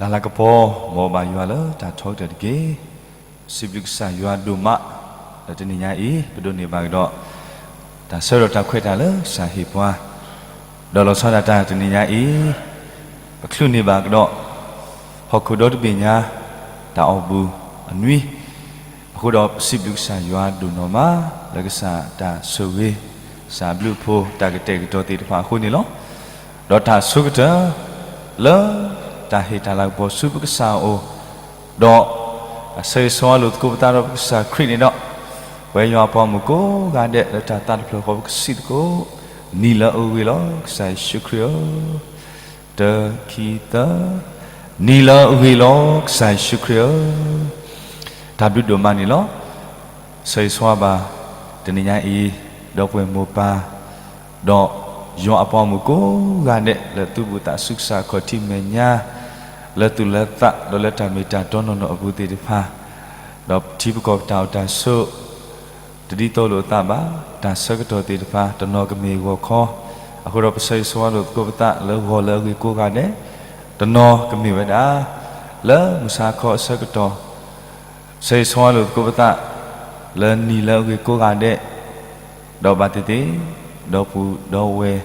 တၢ်လၤကပီၤ မ်ဘၣ်ယွၤလၢတၢ်ထီကတၢၢ်တက့ၢ်. စံးဘျုးကစၢ်ယွၤဒိၣ်မး လၢတနံၤညါအံၤ ပဒိးန့ၢ်ဘၣ်ကဒီး တၢ်ဆၢကတီၢ်တၢ်ခွဲးတၢ်လၢကစၢ်ဟ့ၣ်ပှၤ, ဒီးလီၤဆီဒၣ်တၢ်တနံၤညါအံၤ ပချုးန့ၢ်ဘၣ်ကဒီး ဟီၣ်ခိၣ်ဒီတဘ့ၣ်ညါ တၢ်အီၣ်ဘူၣ်အနွံ အဃိဒီးပစံးဘျုးကစၢ်ယွၤဒိၣ်နီၢ်မး လၢကစၢ်တၢ်ဆိၣ်ဂ့ၤ, ကစၢ်အဘျုးအဖှိၣ် တၢ်ကတဲာ်ကတီၤသ့ၣ်တဖၣ်အဃိန့ၣ်လီၤ. ဒီးတၢ်ဆိကတၢၢ် လၢတၢ်ဟ့ၣ်တၢ်လၤကပီၤဆူပကစၢ်အအိၣ်, ဒီးတၢ်ဆၢဂ့ၤဆၢဝါလိာ်သကိးပသးဒီးပကစၢ်ခရံာ်န့ၣ်ဒီး, ပဝဲယွၤအပှၤမုၣ်ကိးဂၤဒဲး လၢတၢ်သးတဖျၢၣ်ဃီ ပကစံးသကိး, နံၤလၢအဂ့ၤလီၤ ကစၢ်ယ့ၣ်ၡူးခရံာ်ဧၢ တၢ ခံ သၢ, နံၤလၢအဂ့ၤလီၤ ကစၢ်ယ့ၣ်ၡူးခရံာ်ဧၢ, တၢ်ဘျုးဒိၣ်မးန့ၣ်လီၤ. ဆၢဂ့ၤဆၢဝါဘၣ် တနံၤညါအံၤ ဒီပုၢ်ဝဲၢ်မိၢ်ပၢ်, ဒီးယွၤအပှၤမုၣ်ကိးဂၤဒဲး လၢသူၣ်ဘီၣ်သးစူၤ ကစၢ်ခီၣ်ထံးမဲာ်ညါ, လၢသူၣ်လၢသး ဒီးလၢတၢ်မ့ၢ်တၢ်တီနီၢ်နီၢ်အပူၤသ့ၣ်တဖၣ်, ဒီးထံပကီၢ်ပတၢ်အိၣ်တၢ်ဆိး တဒ်သိးလိာ်အသးဘၣ်, တၢ်ဆၢကတီၢ်သ့ၣ်တဖၣ် တနီၤကမ့ၢ်ဂီၤခီ, အဃိဒီးပဆၢဂ့ၤဆၢဝါလိာ်သကိးပသး လၢဂီၤလၢအဂ့ၤကိးဂၤဒဲး, တနီၤကမ့ၢ်ဝဲဒၣ် လၢမုၢ်ဆါခီအဆၢကတီၢ်, ဆၢဂ့ၤဆၢဝါလိာ်သကိးပသး လၢနံၤလၢအဂ့ၤကိးဂၤဒဲး, ဒီးဘၣ်သ့ၣ်သ့ၣ် ဒီပုၢ်ဒီဝဲၢ်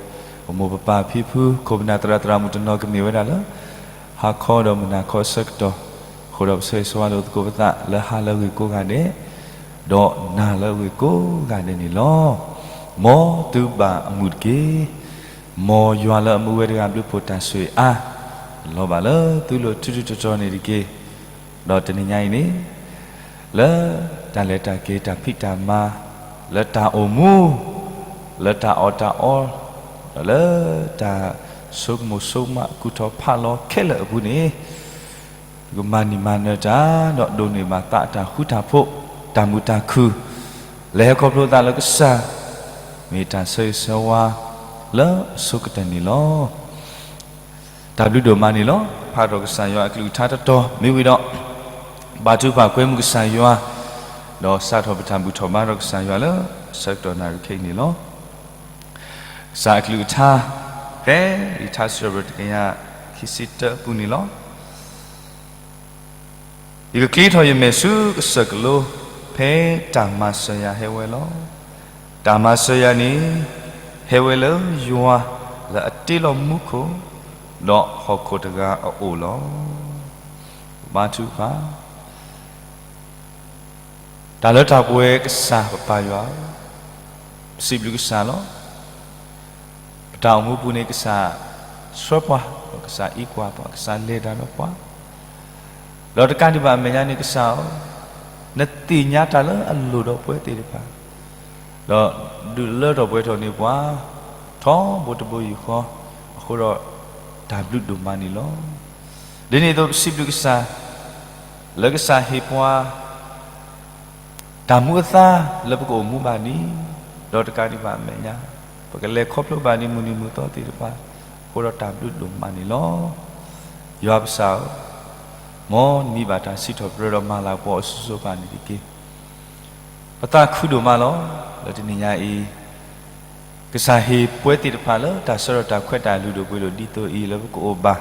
ပမိၢ်ပပၢ်ဖံဖု ခိၣ်ပနၢ်သရၣ်သရၣ်မုၣ် တနီၤကမ့ၢ်ဝဲဒၣ်လၢ ဟါခီဒီးမုၢ်နၤခီအဆၢကတီၢ်, အဃိဒီးပဆၢဂ့ၤဆၢဝါလိာ်သကိးပသး လၢဟါလၢအဂ့ၤကိးဂၤဒဲး, ဒီးနၤလၢအဂ့ၤကိးဂၤဒဲးန့ၣ်လီၤ. မ်သုဘၣ်အမုာ်တက့ၢ်. မ်ယွၤလၢအမူဝဲတဂၤ ဘျုးဖှိၣ်တၢ်ဆိၣ်ဂ့ၤအါ လီၤဘၣ်လၢသုလိၤ ထူထူတီတီန့ၣ်တက့ၢ်. ဒီးတနံၤညါအံၤန့ၣ် လၢတၢ်လဲၤတၢ်က့ၤ တၢ်ဖံးတၢ်မၤ, လၢတၢ်အိၣ်မူ, လၢတၢ်အီၣ်တၢ်အီ, ဒီးလၢတၢ်ဆိကမိၣ်ဆိကမး ကူၣ်ထီၣ်ဖးလီၤခဲလၢာ်အပူၤန့ၣ်, ကမၤန့ၢ်မၤနၢၤတၢ် ဒီးဒိးန့ၢ်ဘၣ်သးအတၢ်ဃူတၢ်ဖိး, တၢ်မုာ်တၢ်ခုၣ်, လဲၤဟဲခီဖျိသးလၢကစၢ်, မ့ၢ်တၢ်ဆၢဂ့ၤဆၢဝါ လၢအဆိကတၢၢ်န့ၣ်လီၤ. တၢ်ဘျုးဒိၣ်မးန့ၣ်လီၤ. ဖးထီၣ်ကစၢ်ယွၤအကလုၢ်ကထါတတီၤမ့ၢ်ဝံၤဒီး, ဘါထုကဖၣ်ကွဲမုာ်ကစၢ်ယွၤ, ဒီးစးထီၣ်ပတၢ်ဘူၣ်ထီၣ်ဘါထီၣ်ကစၢ်ယွၤလၢ ဆၢကတီၢ်နၣ်ရံၣ်ခဲအံၤန့ၣ်လီၤ. ကစၢ်အကလုၢ်ကထါ ဖဲလံာ်ထါစံးထီၣ်ပတြၢၤ တကယၤခံဆံတၢအပူၤန့ၣ်လီၤ. ယကကျ့ထီၣ်ယမဲာ်ဆူကစၢၢ်ကလိ, ဖဲတၢ်မၤစၢၤယၤဟဲဝဲလီၤ. တၢ်မၤစၢၤယၤန့ၣ် ဟဲဝဲလၢယွၤလၢအတ့လီၤမူခိၣ်, ဒီးဟီၣ်ခိၣ်တဂၤအအိၣ်လီၤ. ဘါထုကဖၣ် တၢ်လၢတၢ်ပှဲၤကစၢ်ပပၢ်ယွၤဧၢ, ပစံးဘျုးကစၢ်လီၤ. ပတၢ်အိၣ်မူပူၤန့ၣ် ကစၢ်ဆှၢပှၤ, ဒီးကစၢ်အံးကွၢ်ပှၤ, ကစၢ်လဲၤတၢ်ဒီးပှၤ, ဒီးတကးဒံးဘၣ်အမဲာ်ညါန့ၣ် ကစၢ်ဧၢ, နသ့ၣ်ညါတၢ်လၢအလိၣ်ဒီးပှၤသ့ၣ်တဖၣ်, ဒီးဒုးလၢထီၣ်ပှဲၤထီၣ်န့ၢ်ပှၤ ထီဘိတဘိယူၢ်ဃီ, အဃိဒီးတၢ်ဘျုးဒိၣ်မးန့ၣ်လီၤ. ဒ်န့ၣ်အသိး ပစံးဘျုးကစၢ် လၢကစၢ်ဟ့ၣ်ပှၤ တၢ်မူအသါလၢပကအိၣ်မူဘၣ်န့ၣ်, ဒီးတကးဒံးဘၣ်အမဲာ်ညါ ပကလဲၤခီဖျိဘၣ်န့ၣ် မုၢ်နံၤမုၢ်သီသ့ၣ်တဖၣ်, အဃိဒီးတၢ်ဘျုးဒိၣ်မးန့ၣ်လီၤ. ယွၤပကစၢ်ဧၢ, မ်နမံၤဘၣ်တၢ်စံးထီၣ်ပတြၢၤဒီးမၤလၤကပီၤအီၤစိၤစိၤဘၣ်န့ၣ်တက့ၢ်. ပသးခုဒိၣ်မးလီၤ. လၢတနံၤညါအံၤ ကစၢ်ဟ့ၣ်ပှဲၤသ့ၣ်တဖၣ်လၢတၢ်ဆၢထီၣ်တၢ်ခွဲးတၢ်လုၢ်ဒိၣ်ပှ့ၤဒိၣ်ဒ်သိးအံၤလၢပကအိၣ်ဘၣ်,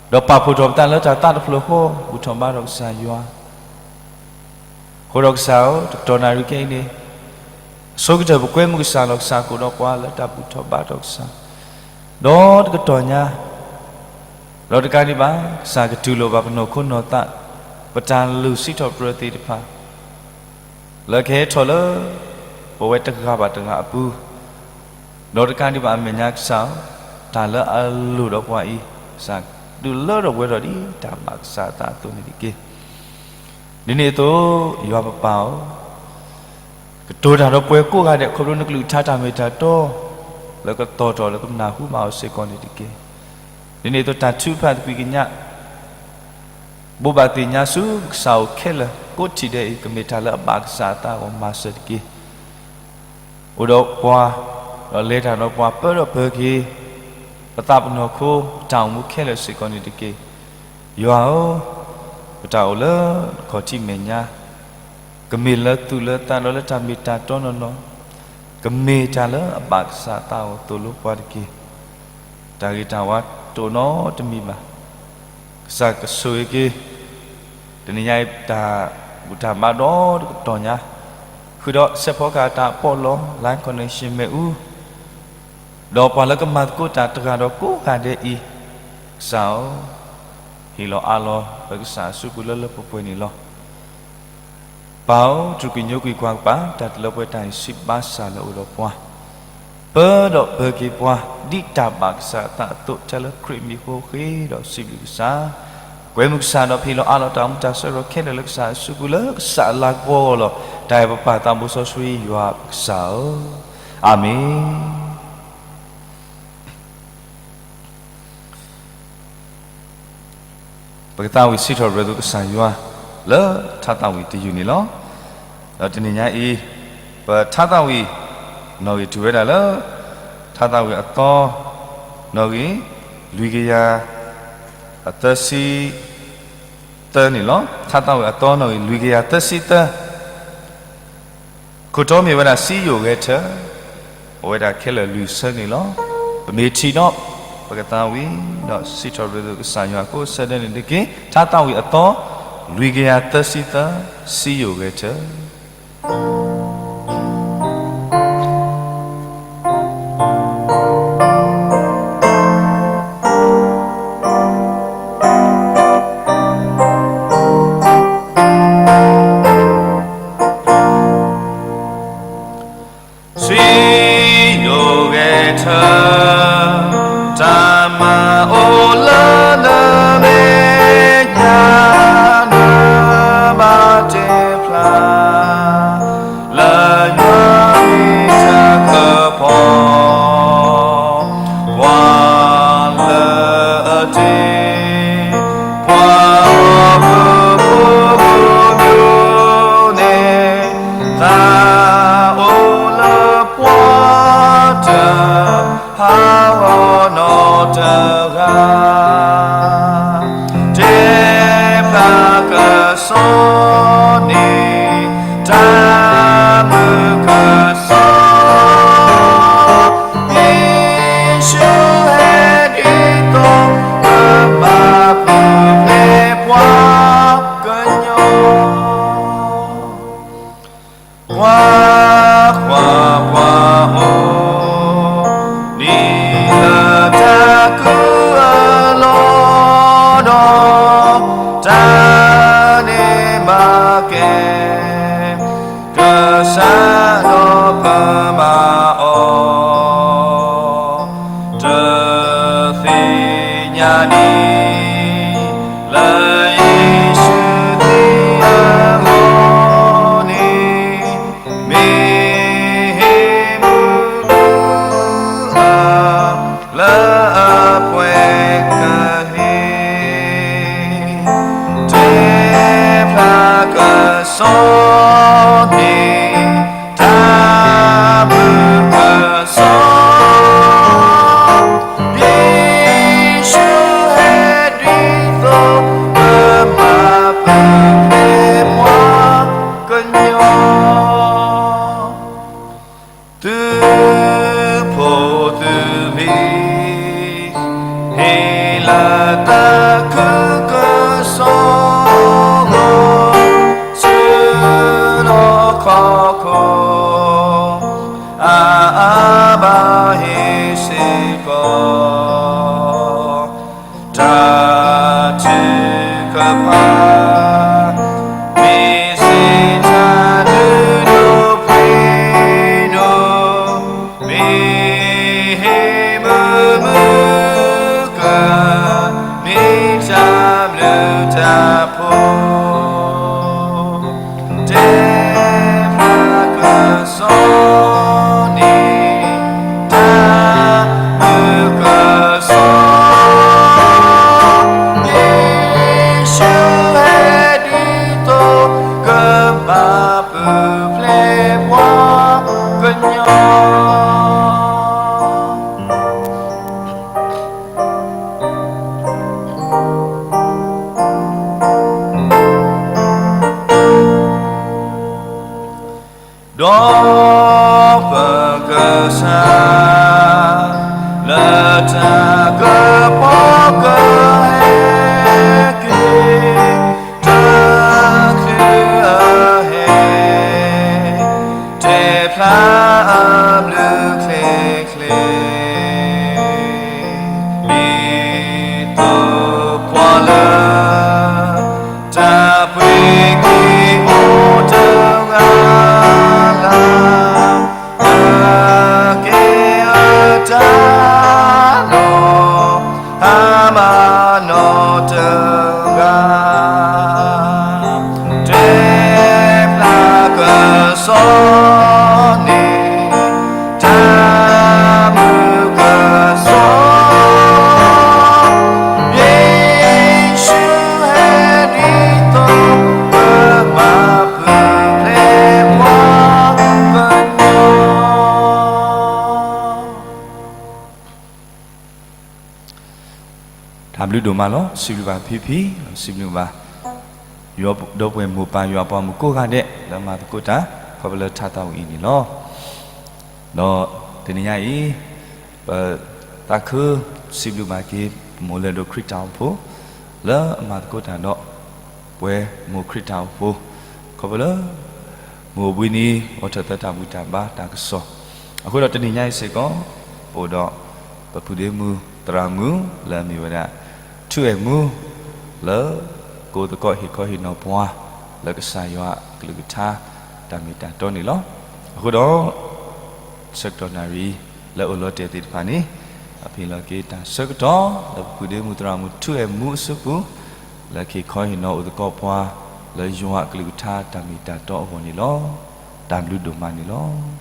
ဒီးပာ်ဖှိၣ်ထီၣ်ပသးလၢတၢ်သးတဖျၢၣ်ဃီ ဘူၣ်ထီၣ်ဘါထီၣ်ကစၢ်ယွၤ အဃိဒီးကစၢ်ဧၢ, တကတီၢ်နၣ်ရံၣ်ခဲအံၤန့ၣ်, အဆိကတၢၢ်ပကွဲမုာ်ကစၢ်လီၤ. ကစၢ်ကအိၣ်ဒီးပှၤလၢတၢ်ဘူၣ်ထီၣ်ဘါထီၣ်ကစၢ်, ဒီးတကတီၢ်ညါ, ဒီးတကးဒံးဘၣ် ကစၢ်ကတူၢ်လိာ်ဘၣ်ပနီၢ်ခိနီၢ်သး, ပတၢ်လုၢ်စံးထီၣ်ပတြၢၤသ့ၣ်တဖၣ် လၢကဟဲထီၣ်လၢ ပဝဲတဂၤဘၣ်တဂၤအပူၤ, ဒီးတကးဒံးဘၣ်အမဲာ်ညါကစၢ်ဧၢ, တၢ်လၢအလိၣ်ဒီးပှၤအံၤ, ကစၢ်ဒုးလၢထီၣ်ပှဲၤထီၣ်ဒ်တၢ်ဘၣ်ကစၢ်အသးအသိးန့ၣ်တက့ၢ်. ဒ်န့ၣ်အသိး ယွၤပပၢ်ဧၢ, ကတိၤတၢ်ဒီးပှၤကိးဂၤဒဲး ခီဖျိနကလုၢ်ကထါတၢ်မ့ၢ်တၢ်တီ လၢကသီၣ်ထီၣ်လၢကနၢ်ဟူဘၣ်အီၤစ့ၢ်ကီးန့ၣ်တက့ၢ်. ဒ်န့ၣ်အသိး တၢ်ထုကဖၣ်သကွံာ်ကညး ဘိးဘၣ်သ့ၣ်ညါဆူပကစၢ်အိၣ်ခဲလၢာ် ကိးထံၣ်ဒဲးအံၤ ကမ့ၢ်တၢ်လၢအဘၣ်ကစၢ်အသးအဂီၢ် မၤစၢၤတက့ၢ်. အိၣ်ဒီးပှၤ, ဒီးလဲၤတၢ်ဒီးပှၤ ပၢဒီးပၢက့ၤ ပသးပနီၢ်ခိ ပတၢ်အိၣ်မူခဲလၢာ်စ့ၢ်ကီးန့ၣ်တက့ၢ်. ယွၤဧၢ, ပတၢ်အိၣ်လၢနခီၣ်ထံးမဲာ်ညါ ကမ့ၢ်လၢသူၣ်လၢသးဒီးလၢတၢ်မ့ၢ်တၢ်တီနီၢ်နီၢ်, ကမ့ၢ်တၢ်လၢအဘၣ်ကစၢ်အသးအဂီၢ်သိၣ်လိပှၤတက့ၢ်. တၢ်ဂ့ၤတၢ်ဝါတအိၣ်နီတမံၤဘၣ်. ကစၢ်ကဆိၣ်ဂ့ၤက့ၤ တနံၤညါအံၤတၢ်ဘူၣ်တၢ်ဘါဒီတကတီၢ်ညါ, ဃုာ်ဒီးစဲးဖီကဟၣ်တၢ်ပီးလီၤ Live Connection မ့ၣ်အူ, ဒီးပှၤလၢကမၤသကိးတၢ်တဂၤဒီးကိးဂၤဒဲးအံၤ, ကစၢ်ဧၢ, ဟ့ၣ်လီၤအးလီၤလၢကစၢ်အစုပူၤလၢလၢပှဲၤပှဲၤန့ၣ်လီၤ. ပၢ်ဧၢ, တြူၢ်ကညိကွံာ်ကွၢ်ကပၤ တၢ်တလၢပှဲၤတၢ်အံၤ စံးဘၣ်စၢ်လၢအိၣ်ဒီးပှၤ, ပၢဒီးပၢက့ၤပှၤ ဒ်တၢ်ဘၣ်ကစၢ်အသးအသိး ထဲလၢခရံာ်မံၤအဃိ ဃ့ဒီးစံးဘျုးကစၢ်, ကွဲမုာ်ကစၢ်ဒီး ပဟ့ၣ်လီၤအးလီၤတၢ်အိၣ်မူတၢ်ဆၢကတီၢ်ခဲလၢာ်လၢကစၢ်အစုပူၤလၢကစၢ်အလၤကပီၤအဂီၢ်လီၤ. တၢ်အဲၣ်ပပၢ်သးဘိစီဆှံယွၤပကစၢ်ဧၢ, အၤမ့ၣ်. ပကသးဝံၣ်စံးထီၣ်ပတြၢၤသကိးကစၢ်ယွၤ လၢထါသးဝံၣ်တယုၢ်န့ၣ်လီၤ. ဒီးတနံၤညါအံၤ ပထါသးဝံၣ်နီၣ်ဂံၢ်တုၤဝဲဒၣ်လၢ ထါသးဝံၣ်အသီနီၣ်ဂံၢ် လွံၢ်ကယၤ အသၢဆံသၢန့ၣ်လီၤ. ထါသးဝံၣ်အသီနီၣ်ဂံၢ် လွံၢ်ကယၤသၢဆံသၢ ခိၣ်တီမ့ၢ်ဝဲဒၣ်စံယိၣ်ဂဲၤထၢၣ်, အဝဲဒၣ်ခဲလၢာ်လွံၢ်ဆၢန့ၣ်လီၤ. ပမ့ၢ်ထံၣ်ဒီး ပကသးဝံၣ်ဒီးစံးထီၣ်ပတြၢၤသကိးကစၢ်ယွၤအဃိ ဆၢဒဲးန့ၣ်တက့ၢ်. ထါသးဝံၣ်အသီ လွံၢ်ကယၤသၢဆံသၢ စံယိၣ်ဂဲၤထၢၣ်. စံယိၣ်ဂဲၤထၢၣ်, တၢ်မၤအိၣ်လၢနမဲာ်ညါ နဘၣ်တဲဖျါ လၢယွၤမ့ၢ်တၢ်ကပီၤ ပှၤလၢအတ့ ပှၤဟီၣ်ခိၣ်ဖိမုၢ်န့ၣ် သးအိၣ်လၢပှၤတ ဟးဂီၤနီတဂၤ, တဲဖျါကစီၣ်န့ၣ် တၢ်မုၢ်ကစီၣ်, ယ့ၣ်ၡူးဟဲဒ်သိး ကဘၣ်ပူၤဖျဲးပှၤကညီ ကွၢ်ကွၢ်, ပှၤအိၣ်နံၤလၢတၢ်ကုၢ်အလီၢ်ဒီး တၢ်န့ၣ်ဘၣ်ကဲ ကစၢ်ဒီးပမၤအီၤ တသ့ၣ်ညါန့ၣ် လၢယ့ၣ်ၡူးသံအဂီၢ်န့ၣ် မ့ၢ်ဟ့ၣ်မုာ်မုာ်အါ လၢအပှဲၤကဟ့ၣ် တဲဖျါကစီၣ်န့ၣ် တၢ်မုၢ်ကစီၣ်, ယ့ၣ်ၡူးဟဲဒ်သိး ကဘၣ်ပူၤဖျဲးပှၤကညီ သုးဖိသုးလံၤ ဟ့ၣ်လၢတၢ်ကုၢ်ကစီၣ်အဂီၢ် ဆူလီၢ်ခီၣ်ခိၣ် အါအါဘၣ်ဟ့ၣ်စ့ၢ်ကီး တၢ်ထုကဖၣ် မ့ၢ်စ့ၢ်တၢ်လုၢ်ဒိၣ်ပှ့ၤဒိၣ်, မ့ၢ်ဟ့ၣ်မုာ်မုာ်က မ့ၢ်တၢ်ဘျုးတၢ်ဖှိၣ် တဲဖျါကစီၣ်န့ၣ် တၢ်မုၢ်ကစီၣ်, ယ့ၣ်ၡူးဟဲဒ်သိး ကဘၣ်ပူၤဖျဲးပှၤကညီ ဒီးပကစၢ် လၢတၢ်ကပီၤကဟဲ ဖျါအဘျုးချ့ချ့, ဒ်သိးပှၤလၢ တၢ်ပှ့ၤက့ၤအိၣ်တဂၤလၢ်, အကဲအတၢ်လီၤ, အမၤနီၣ်တဂၤ, တဲဖျါကစီၣ်န့ၣ် တၢ်မုၢ်ကစီၣ်, ယ့ၣ်ၡူးဟဲဒ်သိး ပဘၣ်ပူၤဖျဲးပှၤကညီ. တၢ်ဘျုးဒိၣ်မးလီၤ. စံးဘျုးဘၣ်ဖံဖံ, စံးဘျုးဘၣ် ယွၤဒီပုၢ်ဝဲၢ်မိၢ်ပၢ်ယွၤပှၤမုၣ်ကိးဂၤဒဲး လၢမၤသကိးတၢ် ခီဖျိလၢထါသးဝံၣ်အံၤန့ၣ်လီၤ. ဒီးတနံၤညါအံၤ ပသးခုစံးဘျုးဘၣ်က့ၤ ပမိၢ်လၢဒိၣ်ခရံာ်တၢ်အိၣ်ဖှိၣ် လၢအမၤသကိးတၢ်ဒီး ပဝဲမိၢ်ခရံာ်တၢ်အိၣ်ဖှိၣ် ခီဖျိလၢ မိၢ်အိၣ်ဘှံးနံၤ အိၣ်ထဲသၢတၢ်ဘူၣ်တၢ်ဘါတၢ်ကစီၣ်, အဃိဒီးတနံၤညါအံၤစ့ၢ်ကီး ပအိၣ်ဒီး ပပုၢ်ဒ့မုၣ်သရၣ်မုၣ် လၢအမ့ၢ်ဝဲဒၣ် ထူအဲၣ်မူ လၢ ကအိၣ်သကိးဟ့ၣ်ခီဟ့ၣ်နီၤပှၤ လၢကစၢ်ယွၤအကလုၢ်ကထါ တၢ်မ့ၢ်တၢ်တီန့ၣ်လီၤ. အဃိဒီး ဆၢကတီၢ်နၣ်ရံၣ် လၢအအိၣ်လီၤတဲာ်သ့ၣ်တဖၣ်န့ၣ် အပဟ့ၣ်လီၤက့ၤတၢ်ဆၢကတီၢ် လၢပပုၢ်ဒ့မုၣ်သရၣ်မုၣ်ထူအဲၣ်မူအစုပူၤ လၢကဟ့ၣ်ခီဟ့ၣ်နီၤအိၣ်သကိးပှၤ လၢယွၤအကလုၢ်ကထါတၢ်မ့ၢ်တၢ်တီအဂီၢ်န့ၣ်လီၤ. တၢ်ဘျုးဒိၣ်မးန့ၣ်လီၤ.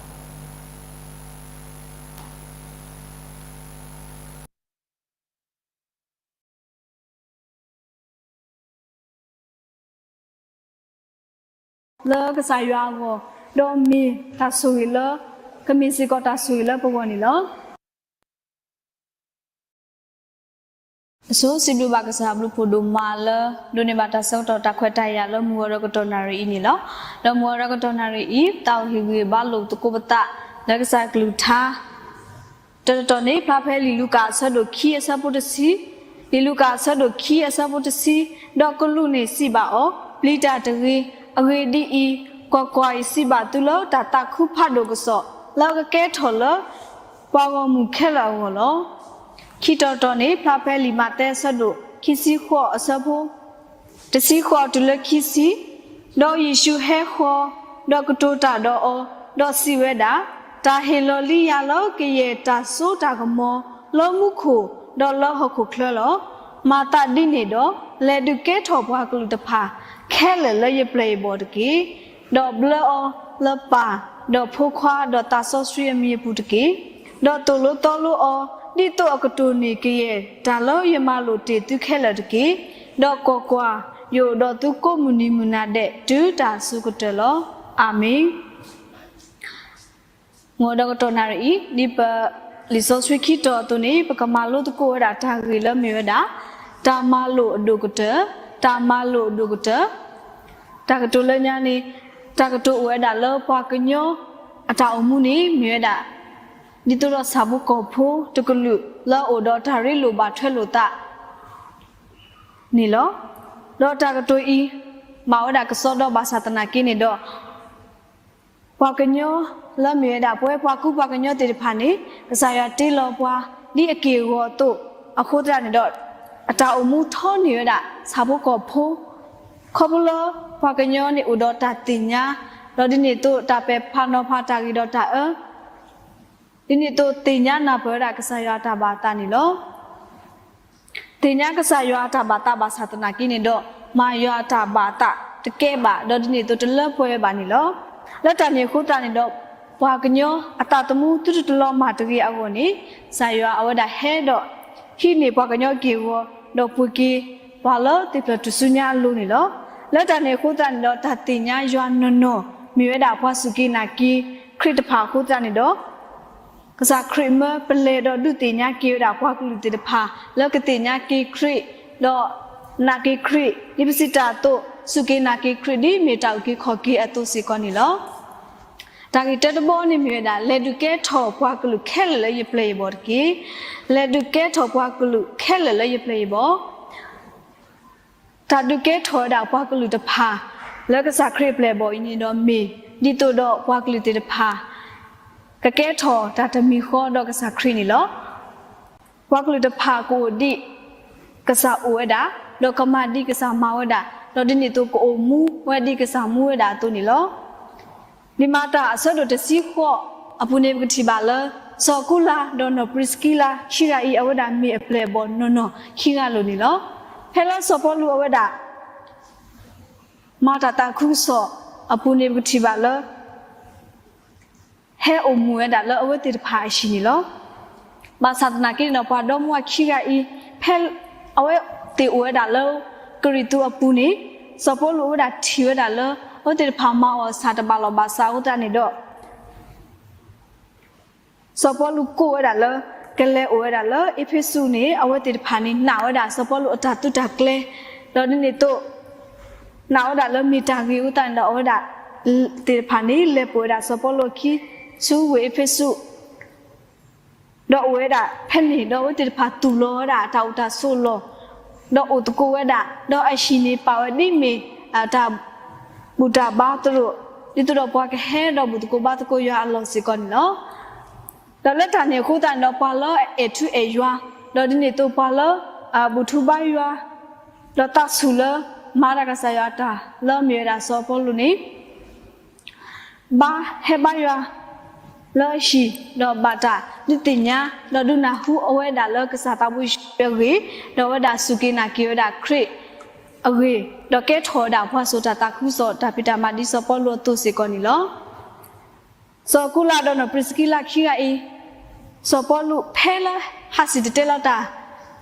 လၢကစၢ်ယွၤအဂီၢ်, ဒီးမ့ၢ်တၢ်ဆိၣ်ဂ့ၤလၢ, ကမ့ၢ်စ့ၢ်ကီးတၢ်ဆိၣ်ဂ့ၤလၢပဂီၢ်န့ၣ်လီၤ. အဆိစံးဘျုးဘၣ်ကစၢ်အဘျုးဖှိၣ်ဒိၣ်မးလၢ ဒိးန့ၢ်ဘၣ်တၢ်ဆၢကတီၢ်တၢ်ခွဲးတၢ်ယာ်လၢမုၢ်ဂီၤဒီးကတီၢ်နၣ်ရံၣ်အံၤန့ၣ်လီၤ. ဒီးမုၢ်ဂီၤဒီးကတီၢ်နၣ်ရံၣ်အံၤ သးအိၣ်ဟ့ၣ်ဂံၢ်ဟ့ၣ်ဘါလိာ်သကိးပသး လၢကစၢ်ကလုၢ်ကထါ တၢတတီၤန့ၣ် ဖျါဖဲလံာ်လူၤကၣ်အဆၢဒိၣ်ခံအဆၢဖိတဆံ, လံာ်လူၤကၣ်အဆၢဒိၣ်ခံအဆၢဖိတဆံ, ဒီးကလူးန့ၣ်စံးဘၣ်အီၤ, ပျံၤတၢ်တဂ့ၤ, အဂ့ၢ်ဒ်အံၤ, ကွၢ်ကွၢ်, ယစံးဘၣ်သုလၢတၢ်သးခုဖးဒိၣ်ကစီၣ် လၢအကကဲထီၣ်လၢ ပှၤဂီၢ်မုၢ်ခဲလၢာ်အဂီၢ်လီၤ. ခံတီၤတီၤန့ၣ် ဖျါဖဲလံာ်မးသဲအဆၢဒိၣ်ခံဆံဃိးအဆၢဖိ တဆံဃိးတုၤလၢခံဆံ, ဒီးယ့ၣ်ၡူးဟဲဃီၤ, ဒီးကတိၤတၢ်ဒီးအီၤ, ဒီးစံးဝဲဒၣ်, တၢ်ဟ့ၣ်လီၤလံယၤလၢကယဲၢ်တၢ်စိတၢ်ကမီၤ လၢမူခိၣ်ဒီးလၢဟီၣ်ခိၣ်ချၢလီၤ. မၤသးဒ်န့ၣ်ဒီး, လဲၤဒုးကဲထီၣ်ပှၤကလုာ်တဖၣ် ခဲလၢာ်လၢယပျဲၢ်ယဘီၣ်တက့ၢ်. ဒီးဘျၢအီၤလၢပၢ်, ဒီးဖိခွါ, ဒီးသးစီဆှံအမံၤအပူၤတက့ၢ်. ဒီးသိၣ်လိသီလိအီၤ, ဒ်သိးအကတိၢ်န့ၢ်ကယဲၢ်တၢ်လၢယမၤလိာ်တ့ၢ်သုခဲလၢာ်တက့ၢ်. ဒီးကွၢ်ကွၢ်, ယအိၣ်ဒီးသုကိးမုၢ်နံၤမုၢ်နၤဒဲး တုၤတၢ်အစိၤကတၢၢ်လီၤ. အၤမ့ၣ်. မုၢ်ဂီၤဒီးကတီၢ်နၣ်ရံၣ်အံၤ ဒ်ပလံာ်စီဆှံခံတီၤအသိးန့ၣ် ပကမၤလိသကိးဝဲဒၣ်တၢ်ဂ့ၢ်လၢမ့ၢ်ဝဲဒၣ် တၢ်မၤလိာ်အဒိၣ်ကတၢၢ်, တၢ်မၤလိာ်အဒိၣ်ကတၢၢ်. တၢ်ကတိၤလၢညါန့ၣ် တၢ်ကတိၤအိၣ်ဝဲဒၣ်လၢပှၤကညီအတၢ်အိၣ်မူန့ၣ် မ့ၢ်ဝဲဒၣ် ဒ်သိးဒီးဆၣ်ဖိကီၢ်ဖိတကလုာ်လၢအအိၣ်ဒီးတၢ်ရ့လိာ်ဘၣ်ထွဲလိာ်သး န့ၣ်လီၤ. ဒီးတၢ်ကတိၤအံၤ မၤဝဲဒၣ်ကစီဒီဘၣ်ဆၣ်သနာ်က့န့ၣ်ဒီး ပှၤကညီလၢမ့ၢ်ဝဲဒၣ်ပဝဲပှၤကူပှၤကညီသ့ၣ်တဖၣ်န့ၣ် ကစၢ်ယွၤတ့လီၤပှၤဒ်အက့ၢ်အဂီၤအသိးအဃိသတးန့ၣ်ဒီး အတၢ်အိၣ်မူထီန့ၢ်ဝဲဒၣ်ဆၣ်ဖိကီၢ်ဖိ ခီဖျိလၢပှၤကညီန့ၣ်အိၣ်ဒီးတၢ်သ့ၣ်ညါ ဒီးဒ်န့ၣ်အသိးတၢ်ပဲာ်ဖးနီၤဖးတၢ်ဂ့ၤဒီးတၢ်အၢ ဒ်န့ၣ်အသိးသ့ၣ်ညါနၢ်ပၢၢ်ဝဲဒၣ်ကစၢ်ယွၤအတၢ်ဘၣ်အသးန့ၣ်လီၤ. သ့ၣ်ညါကစၢ်ယွၤအတၢ်ဘၣ်သးဘၣ်ဆၣ်သနာ်က့န့ၣ်ဒီး မၤယွၤအတၢ်ဘၣ်အသးတကဲဘၣ် ဒီးဒ်န့ၣ်အသိးတလၢပှဲၤဝဲဘၣ်န့ၣ်လီၤ. လၢတၢ်န့ၣ်အဃိသတးန့ၣ်ဒီး ပှၤကညီအသးသမူသုတတလီၤမၢ်တဂ့ၤအဂီၢ်န့ၣ် ကစၢ်ယွၤအဝဲဒၣ်ဟဲဒီး ဟံးန့ၢ်ပှၤကညီအက့ၢ်အဂီၤ ဒီးပှ့ၤက့ၤပှၤလၢသ့ၣ်ဖျၢၣ်ထူၣ်စုညါအလိၤန့ၣ်လီၤ. လၢတၢ်န့ၣ်အဃိသတးန့ၣ်ဒီး တၢ်သ့ၣ်ညါယွၤနီၢ်နီၢ် မ့ၢ်ဝဲဒၣ်ပှၤစူၢ်က့ၤနာ်က့ၤခရံာ်တဖၣ်အဃိသတးန့ၣ်ဒီး ကစၢ်ခရံာ်မၢပလဲၤဒီးဒုးသ့ၣ်ညါက့ၤဝဲဒၣ်ပှၤကလုာ်သ့ၣ်တဖၣ် လၢကသ့ၣ်ညါက့ၤခရံာ် ဒီးနာ်က့ၤခရံာ် ဒ်ပစံးတၢ်အသိး စူၢ်က့ၤနာ်က့ၤခရံာ်ဒ်မ့ၢ်တၢ်အုၣ်က့ၤခီၣ်က့ၤအသိးစ့ၢ်ကီးန့ၣ်လီၤ. တၢ်ဂ့ၢ်တၢတဘီန့ၣ်မ့ၢ်ဝဲဒၣ် လဲၤဒုးကဲထီၣ်ပှၤကလုာ်ခဲလၢာ်လၢယပျဲၢ်ယဘီၣ်တက့ၢ်. လဲၤဒုးကဲထီၣ်ပှၤကလုာ်ခဲလၢာ်လၢယပျဲၢ်ယဘီၣ် တၢ်ဒုးကဲထီၣ်ဝဲဒၣ်ပှၤကလုာ်တဖၣ် လၢကစၢ်ခရံာ်အပျဲၢ်အဘီၣ်အံၤန့ၣ်ဒီးမ့ၢ် ဒ်သိးဒီးပှၤကလုာ်သ့ၣ်တဖၣ် ကကဲထီၣ်တၢ်တမံၤဃီဒီးကစၢ်ခရံာ်န့ၣ်လီၤ. ပှၤကလုာ်တဖၣ်ကအိၣ်ဒ်ကစၢ်အိၣ်ဝဲဒၣ်, ဒီးကမၤဒ်ကစၢ်မၤဝဲဒၣ်, ဒီးဒ်န့ၣ်အသိးကအိၣ်မူဝဲဒ်ကစၢ်မူဝဲဒၣ်အသိးန့ၣ်လီၤ. လံာ်မၤတၢ်အဆၢဒိၣ်တဆံဃိးအပူၤန့ၣ် ပကထံၣ်ဘၣ်လၢ စီၤအကူလးဒီးနီၢ်ပြံးစကံလးခံဂၤအံၤ အဝဲဒၣ်မ့ၢ်အပျဲၢ်အဘီၣ်နီၢ်နီၢ်ခံဂၤလိၤန့ၣ်လီၤ. ဖဲလၢစီၤပီလူးအဝဲဒၣ် မၤတၢ်သးခုကစီၣ်အပူၤန့ၣ် ပကထံၣ်ဘၣ်လၢ ဟဲအိၣ်မူဝဲဒၣ်လၢအဝဲသ့ၣ်တဖၣ်အဟံၣ်န့ၣ်လီၤ. ဘၣ်ဆၣ်သနာ်က့န့ၣ်ဒီး ပှၤဒီမါဝၤခံဂၤအံၤ ဖဲအဝဲသ့ၣ်အိၣ်ဝဲဒၣ်လၢကရံၣ်သူးအပူၤန့ၣ် စီၤပီလူးအဝဲဒၣ်ထံၣ်ဝဲဒၣ်လၢ အဝဲသ့ၣ်တဖၣ်မၤအီၣ်ဆၣ်တဘၣ်လီၢ်ဘၣ်ဆၣ်အဃိသတးန့ၣ်ဒီး စီၤပီလူးကိးဝဲဒၣ်လၢ ကလဲၤအိၣ်ဝဲဒၣ်လၢအ့းဖ့းစူးန့ၣ် အဝဲသ့ၣ်တဖၣ်န့ၣ် နာ်ဝဲဒၣ်စီၤပီလူးအတၢ်သုးတၢ်ကျဲၤ, ဒီးဒ်န့ၣ်အသိး နာ်ဝဲဒၣ်လၢမ့ၢ်တၢ်ဂ့ၤအဃိသတးန့ၣ်ဒီး အဝဲဒၣ်သ့ၣ်တဖၣ်န့ၣ် လဲၤပိာ်ဝဲဒၣ်စီၤပီလူးအခံ ဆူဝ့ၢ်အ့းဖ့းစူး ဒီးအိၣ်ဝဲဒၣ်ဖဲန့ၣ် ဒီးအဝဲသ့ၣ်တဖၣ်သူၣ်လီၤဝဲဒၣ်တၢ်အိၣ်တၢ်ဆိးအလီၢ်, ဒီးအိၣ်သကိးဝဲဒၣ်, ဒီးအဟံၣ်န့ၣ်ပာ်ဝဲဒ်မ့ၢ်တၢ်ဘူၣ်တၢ်ဘါသရိာ်, ဒ်သိးဒီးပှၤကဟဲဒီးဘူၣ်သကိးဘါသကိးယွၤအလီၢ်စ့ၢ်ကီးန့ၣ်လီၤ. ဒီးလၢတၢ်န့ၣ်အဃိသတးန့ၣ်ဒီး ပှၤလၢအအဲၣ်ထူအဲၣ်ယွၤ, ဒီးဒ်န့ၣ်အသိးပှၤလၢအဘူၣ်ထူဘါယွၤ, ဒီးသးဆူၣ်လၢမၤတၢ်ကစၢ်ယွၤအတၢ်လၢအမ့ၢ်ဝဲဒၣ်စီၤပီလူးန့ၣ် ဘါဟဲဘါယွၤလၢအဟံၣ်, ဒီးဘၣ်တၢ်ဒုးသ့ၣ်ညါ, ဒီးဒုးနၢ်ဟူအဝဲဒၣ်လၢကစၢ်သးဘိယ့ၣ်ၡူးအဂ့ၢ်, ဒီးအဝဲဒၣ်စူၢ်က့ၤနာ်က့ၤဝဲဒၣ်ခရံာ်အဂ့ၢ်, ဒီးကဲထီၣ်ဝဲဒၣ်ပှၤစိာ်တၢ်သးခုကစီၣ်တၢ်ဖံးတၢ်မၤဒ်စီၤပီလူးအသိးစ့ၢ်ကီးန့ၣ်လီၤ. စီၤအကူလးဒီးနီၢ်ပြံးစကံလးခံဂၤအံၤ, စီၤပီလူးဖဲလၢဟးစံၣ်တဲၤတဲလီၤတၢ်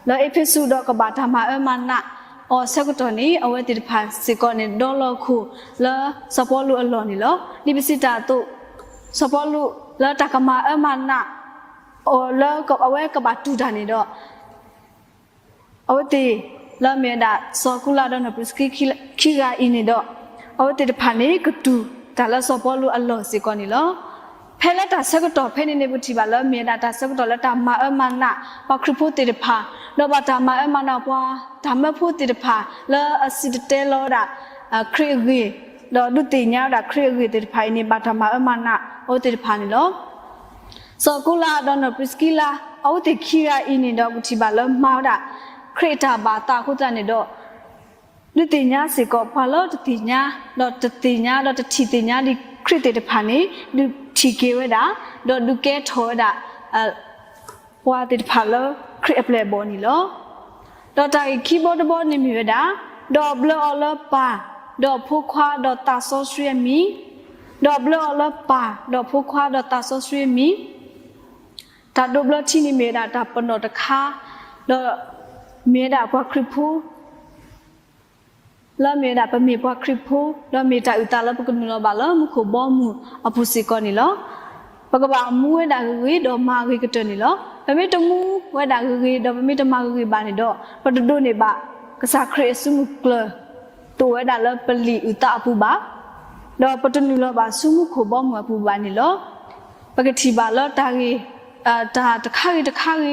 လၢအ့းဖ့းစူးဒီးကဘၣ်တၢ်မၤအၢမၤနးအီၤအဆၢကတီၢ်န့ၣ် အဝဲသ့ၣ်တဖၣ်စ့ၢ်ကီးန့ၣ် ဒီလီၤခိၣ်လၢစီၤပီလူးအလီၢ်န့ၣ်လီၤ. ဒ်ပစံးတၢ်အသိး, စီၤပီလူးလၢတၢ်ကမၤအၢမၤနးအီၤလၢအဝဲကဘၣ်တူၢ်တၢ်န့ၣ်ဒီး အဝဲသ့ၣ်လၢမ့ၢ်ဝဲဒၣ်စီၤအကူလးဒီးနီၢ်ပြံးစကံခံဂၤအံၤန့ၣ်ဒီး အဝဲသ့ၣ်တဖၣ်န့ၣ် ကတူၢ်တၢ်လၢစီၤပီလူးအလီၢ်စ့ၢ်ကီးန့ၣ်လီၤ. ဖဲလၢတၢ်ဆၢကတီၢ်ဖဲန့ၣ်န့ၣ် ပကထံၣ်ဘၣ်လၢမ့ၢ်ဝဲဒၣ်တၢ်ဆၢကတီၢ်လၢတၢ်မၤအၢမၤနး ပှၤခရံာ်ဖိသ့ၣ်တဖၣ်, ဒီးဘၣ်တၢ်မၤအၢမၤနးပှၤတၢ်မၢဖိသ့ၣ်တဖၣ် လၢအစံၣ်တဲၤတဲလီၤဝဲဒၣ် ခရံာ်အဂ့ၢ်, ဒီးဒုးသ့ၣ်ညါဝဲဒၣ်ခရံာ်အဂ့ၢ်သ့ၣ်တဖၣ်အံၤန့ၣ် ဘၣ်တၢ်မၤအၢမၤနးအဝဲသ့ၣ်တဖၣ်န့ၣ်လီၤ. စီၤအကူလးဒီးနီၢ်ပြံးစကံလး အဝဲသ့ၣ်ခံဂၤအံၤန့ၣ်ဒီး ပထံၣ်ဘၣ်လၢမၤဝဲဒၣ် ခရံာ်အတၢ်ဘၣ်သးအဃိသတးန့ၣ်ဒီး ဒုးသ့ၣ်ညါစ့ၢ်ကီးပှၤလၢတသ့ၣ်ညါ, ဒီးတသ့ၣ်ညါ ဒီးတထံၣ်သ့ၣ်ညါဒံးခရံာ်သ့ၣ်တဖၣ်န့ၣ် ဒုးထံၣ်က့ၤဝဲဒၣ်, ဒီးဒုးကဲထီၣ်ဝဲဒၣ် ပှၤသ့ၣ်တဖၣ်လၢခရံာ်အပျဲၢ်အဘီၣ်န့ၣ်လီၤ. ဒီးတၢ်ဂ့ၢ်ခံဘီတဘီန့ၣ်မ့ၢ်ဝဲဒၣ်, ဒီးဘျၢအီၤလၢပၢ်, ဒီးဖိခွါ, ဒီးသးစီဆှံအမံၤ, ဒီးဘျၢအီၤလၢပၢ်, ဒီးဖိခွါ, ဒီးသးစီဆှံအမံၤ, တၢ်ဒိးဘျၢထံန့ၣ်မ့ၢ်ဝဲဒၣ်တၢ်ပနီၣ်တခါ, ဒီးမ့ၢ်ဝဲဒၣ်ပှၤခရံာ်ဖိ လၢမ့ၢ်ဝဲဒၣ်ပမ့ၢ်ပှၤခရံာ်ဖိ, ဒီးမ့ၢ်တၢ်အုၣ်သးလၢပကနုာ်လီၤဘၣ်လၢမူခိၣ်ဘီမုၢ်အပူၤစ့ၢ်ကီးန့ၣ်လီၤ. ပကဘၣ်မူဝဲဒၣ်ဂ့ၤဂ့ၤဒီးမၤဂ့ၤကတၢၢ်န့ၣ်လီၤ. ပမ့ၢ်တမူဝဲဒၣ်ဂ့ၤဂ့ၤ ဒီးပမ့ၢ်တမၤဂ့ၤဂ့ၤဘၣ်န့ၣ်ဒီး ပတဒိးန့ၢ်ဘၣ်ကစၢ်ခရံာ်အစုမုၢ်ကျၢၢ် တအိၣ်ဝဲဒၣ်လၢပလံာ်အုၣ်သးအပူၤဘၣ်, ဒီးပတနုာ်လီၤဘၣ်ဆူမူခိၣ်ဘီမုၢ်အပူၤဘၣ်န့ၣ်လီၤ. ပကထံၣ်ဘၣ်လၢတၢ်ဂ့ၢ် တၢ်တခါဂ့ၤတခါဂ့ၤ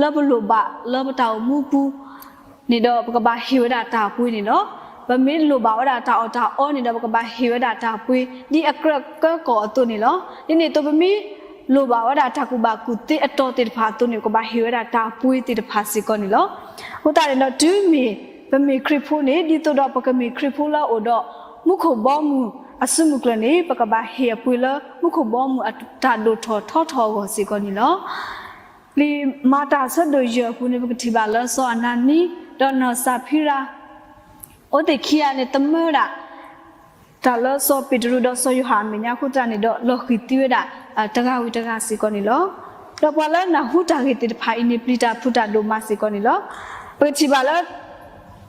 လၢပလိၣ်ဘၣ်လၢပတၢ်အိၣ်မူပူၤန့ၣ်ဒီး ပကဘၣ်ဟ့ၣ်ဝဲဒၣ်တၢ်ပှ့ၤန့ၣ်လီၤ. ပမ့ၢ်လိၣ်ဘၣ်ဝဲဒၣ်တၢ်အီၣ်တၢ်အီန့ၣ်ဒီး ပကဘၣ်ဟ့ၣ်ဝဲဒၣ်တၢ်ပှ့ၤ ဒ်အကြၢးကၢကီၢ်အသိးန့ၣ်လီၤ. ဒ်န့ၣ်အသိး ပမ့ၢ်လိၣ်ဘၣ်ဝဲဒၣ်တၢ်ကူၣ်ဘၣ်ကူၣ်သ့အတီၤသ့ၣ်တဖၣ်အသိးန့ၣ် ပကဘၣ်ဟ့ၣ်ဝဲဒၣ်တၢ်ပှ့ၤသ့ၣ်တဖၣ်စ့ၢ်ကီးန့ၣ်လီၤ. အဃိသတးန့ၣ်ဒီး တုၤမ့ၢ်ပမ့ၢ်ခရံာ်ဖိန့ၣ် ဒ်သိးဒီးပကမ့ၢ်ခရံာ်ဖိလၢအအိၣ်ဒီးမူခိၣ်ဘီမုၢ်အစုမုၢ်ကျၢၢ်န့ၣ် ပကဘၣ်ဟ့ၣ်အပှ့ၤလၢမူခိၣ်ဘီမုၢ်အတၢ်ဒိၣ်ထီၣ်ထီထီၣ်အဂီၢ်စ့ၢ်ကီးန့ၣ်လီၤ. လံာ်မၤတၢ်အဆၢဒိၣ်ယဲၢ်အပူၤန့ၣ် ပကထံၣ်ဘၣ်လၢစီၤအနၤနံဒီးနီၢ်စၤဖံရၤ အဝဲသ့ၣ်ခံဂၤန့ၣ် သမၢဝဲဒၣ် တၢ်လၢစီၤပ့းတရူးဒီးစီၤယိၤဟၣ်အမဲာ်ညါအဃိသတးန့ၣ်ဒီး လီၤဃံၤသံဝဲဒၣ် တဂၤဝံၤတဂၤစ့ၢ်ကီးန့ၣ်လီၤ. ဒီးပှၤလၢနၢ်ဟူတၢ်ဂ့ၢ်သ့ၣ်တဖၣ်အံၤန့ၣ် ပျံၤတၢ်ဖုးတၢ်ဒိၣ်မးစ့ၢ်ကီးန့ၣ်လီၤ. ပကထံၣ်ဘၣ်လၢ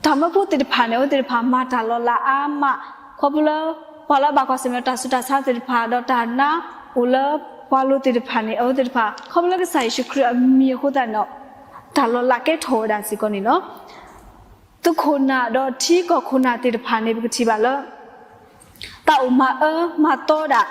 တၢ်မၢဖိသ့ၣ်တဖၣ်န့ၣ် အဝဲသ့ၣ်တဖၣ်မၤတၢ်လီၤလးအါမး, ခီဖျိလၢ ပှၤလၢအဘၣ်ကွၢ်ဆၢၣ်မဲာ်တၢ်ဆူးတၢ်ဆါသ့ၣ်တဖၣ် ဒီးတၢ်နါအိၣ်လၢပှၤလိၤသ့ၣ်တဖၣ်န့ၣ် အဝဲသ့ၣ်တဖၣ် ခီဖျိလၢကစၢ်ယ့ၣ်ၡူးခရံာ်အမံၤအဃိသတးန့ၣ်ဒီး တၢ်လီၤလးကဲထီၣ်ဝဲဒၣ်စ့ၢ်ကီးန့ၣ်လီၤ. သုးခိၣ်နၢ်ဒီးထံကီၢ်ခိၣ်နၢ်သ့ၣ်တဖၣ်န့ၣ် ပကထံၣ်ဘၣ်လၢ တၢ်အိၣ်မၤအၢမၤသီဒၣ်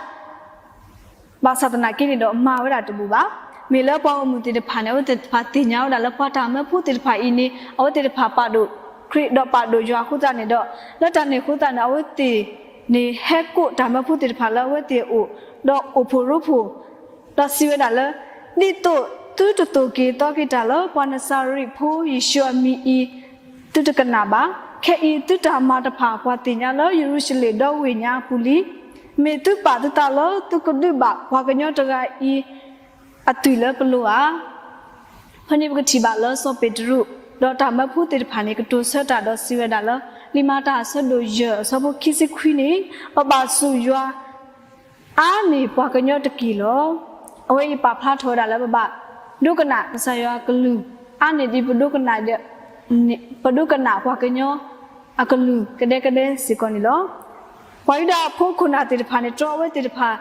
ဘၣ်ဆၣ်သနာ်က့န့ၣ်ဒီး မၤဝဲဒၣ်တဘူၣ်ဘၣ်. မ့ၢ်လၢပှၤဂီၢ်မုၢ်သ့ၣ်တဖၣ်န့ၣ် အဝဲသ့ၣ်တဖၣ်သ့ၣ်ညါဝဲဒၣ်လၢပှၤတၢ်မၢဖိသ့ၣ်တဖၣ်အံၤန့ၣ် အဝဲသ့ၣ်တဖၣ်ပာ်ဒိၣ်ခရံာ်ဒီးပာ်ဒိၣ်ယွၤအဃိသတးန့ၣ်ဒီး လၢတၢ်န့ၣ်အဃိသတးန့ၣ် အဝဲသ့ၣ် န့ၣ်ဟဲကိးတၢ်မၢဖိသ့ၣ်တဖၣ်လၢအဝဲသ့ၣ်အအိၣ်, ဒီးအိၣ်ဖှိၣ်ရိဖှိၣ်, ဒီးစံးဝဲဒၣ်လၢ, ဒ်သိးသုတသိၣ်က့ၤသီက့ၤတၢ်လၢပှၤနစၤရ့းဖိယ့ၣ်ၡူးအမံၤအံၤ, သုတကနၣ်ဘၣ်. ခဲအံၤသုတၢ်မၤတဖၣ်ပှၤသ့ၣ်ညါလၢယရူၤၡလ့ၣ်ဒီဝ့ၢ်ညါအပူၤလံ. မ့ၢ်သုပာ်သုသးလၢသုကဒုးဘၣ်ပှၤကညီတဂၤအံၤ အသွံၣ်လၢပလိၤဧါ. ဖဲန့ၣ်ပကထံၣ်ဘၣ်လၢစီၤပ့းတရူး, ဒီးတၢ်မၢဖိသ့ၣ်တဖၣ်န့ၣ် ကတိၤဆၢတၢ်ဒီးစံးဝဲဒၣ်လၢ လံာ်မၤတၢ်အဆၢဒိၣ်ယဲၢ်အဆၢဖိခံဆံခွံန့ၣ်, ပဘၣ်စူၢ်ယွၤအါန့ၢ်ပှၤကညီတက့ၢ်လီၤ. အဝဲအံၤပာ်ဖျါထီၣ်ဝဲဒၣ်လၢပဘၣ်ဒိကနၣ်ကစၢ်ယွၤအကလုၢ်, အါန့ၢ်ဒ်ပဒိကနၣ်ဒီး ပဒိကနၣ်ပှၤကညီအကလုၢ်ကဒဲကဒဲစ့ၢ်ကီးန့ၣ်လီၤ. ပှၤယူဒၤအဖိခိၣ်နၢ်သ့ၣ်တဖၣ်န့ၣ် တြီအဝဲသ့ၣ်တဖၣ်,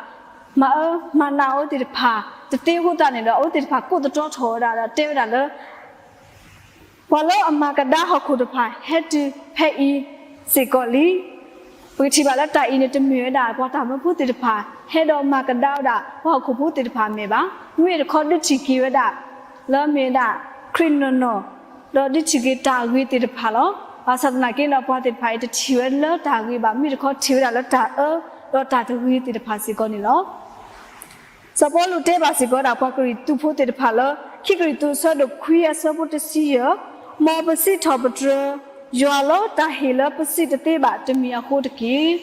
မၤအၢမၤနးအဝဲသ့ၣ်တဖၣ်တသ့အဃိသတးန့ၣ်ဒီး အဝဲသ့ၣ်တဖၣ်ကိးသတြီထီၣ်ဝဲဒၣ်ဒီးတဲဝဲဒၣ်လၢ ပှၤလၢအမၤကဒါဟီၣ်ခိၣ်တဖၣ်ဟဲတုၤဖဲအံၤစ့ၢ်ကီးလံ. ပကထံၣ်ဘၣ်လၢတၢ်အံၤန့ၣ် တမ့ၢ်ဝဲဒၣ်ပှၤတၢ်မၢဖိသ့ၣ်တဖၣ် ဟဲဒီးမၤကဒါဝဲဒၣ်ပှၤဟီၣ်ခိၣ်ဖိသ့ၣ်တဖၣ်အမဲာ်ဘၣ်. မ့မ့ၢ်တခီဒုးထံၣ်က့ၤဝဲဒၣ် လၢမ့ၢ်ဝဲဒၣ်ခရံာ်နီၢ်နီၢ်, ဒီးဒုးထံၣ်က့ၤတၢ်ဂ့ၤသ့ၣ်တဖၣ်လီၤ. ဘၣ်ဆၣ်သနာ်က့ဒီး ပှၤသ့ၣ်တဖၣ်အံၤတထံၣ်ဝဲလၢတၢ်ဂ့ၤဘၣ်, မ့မ့ၢ်တခီထံၣ်ဝဲဒၣ်လၢတၢ်အၢ ဒီးတၢ်တဂ့ၤသ့ၣ်တဖၣ်စ့ၢ်ကီးန့ၣ်လီၤ. စီၤပီလူးတဲဘၣ်စ့ၢ်ကီးဝဲဒၣ်ပှၤကရံၣ်သူးဖိသ့ၣ်တဖၣ်လၢ ခံကရံၣ်သူးအဆၢဒိၣ်ခွံအဆၢဖိတဆံယဲၢ်, မ်ပစံးထီၣ်ပတြၢၤယွၤလၢတၢ်ဟ့ၣ်လၢပစံးတသ့ဘၣ်တမံၤအဃိတက့ၢ်.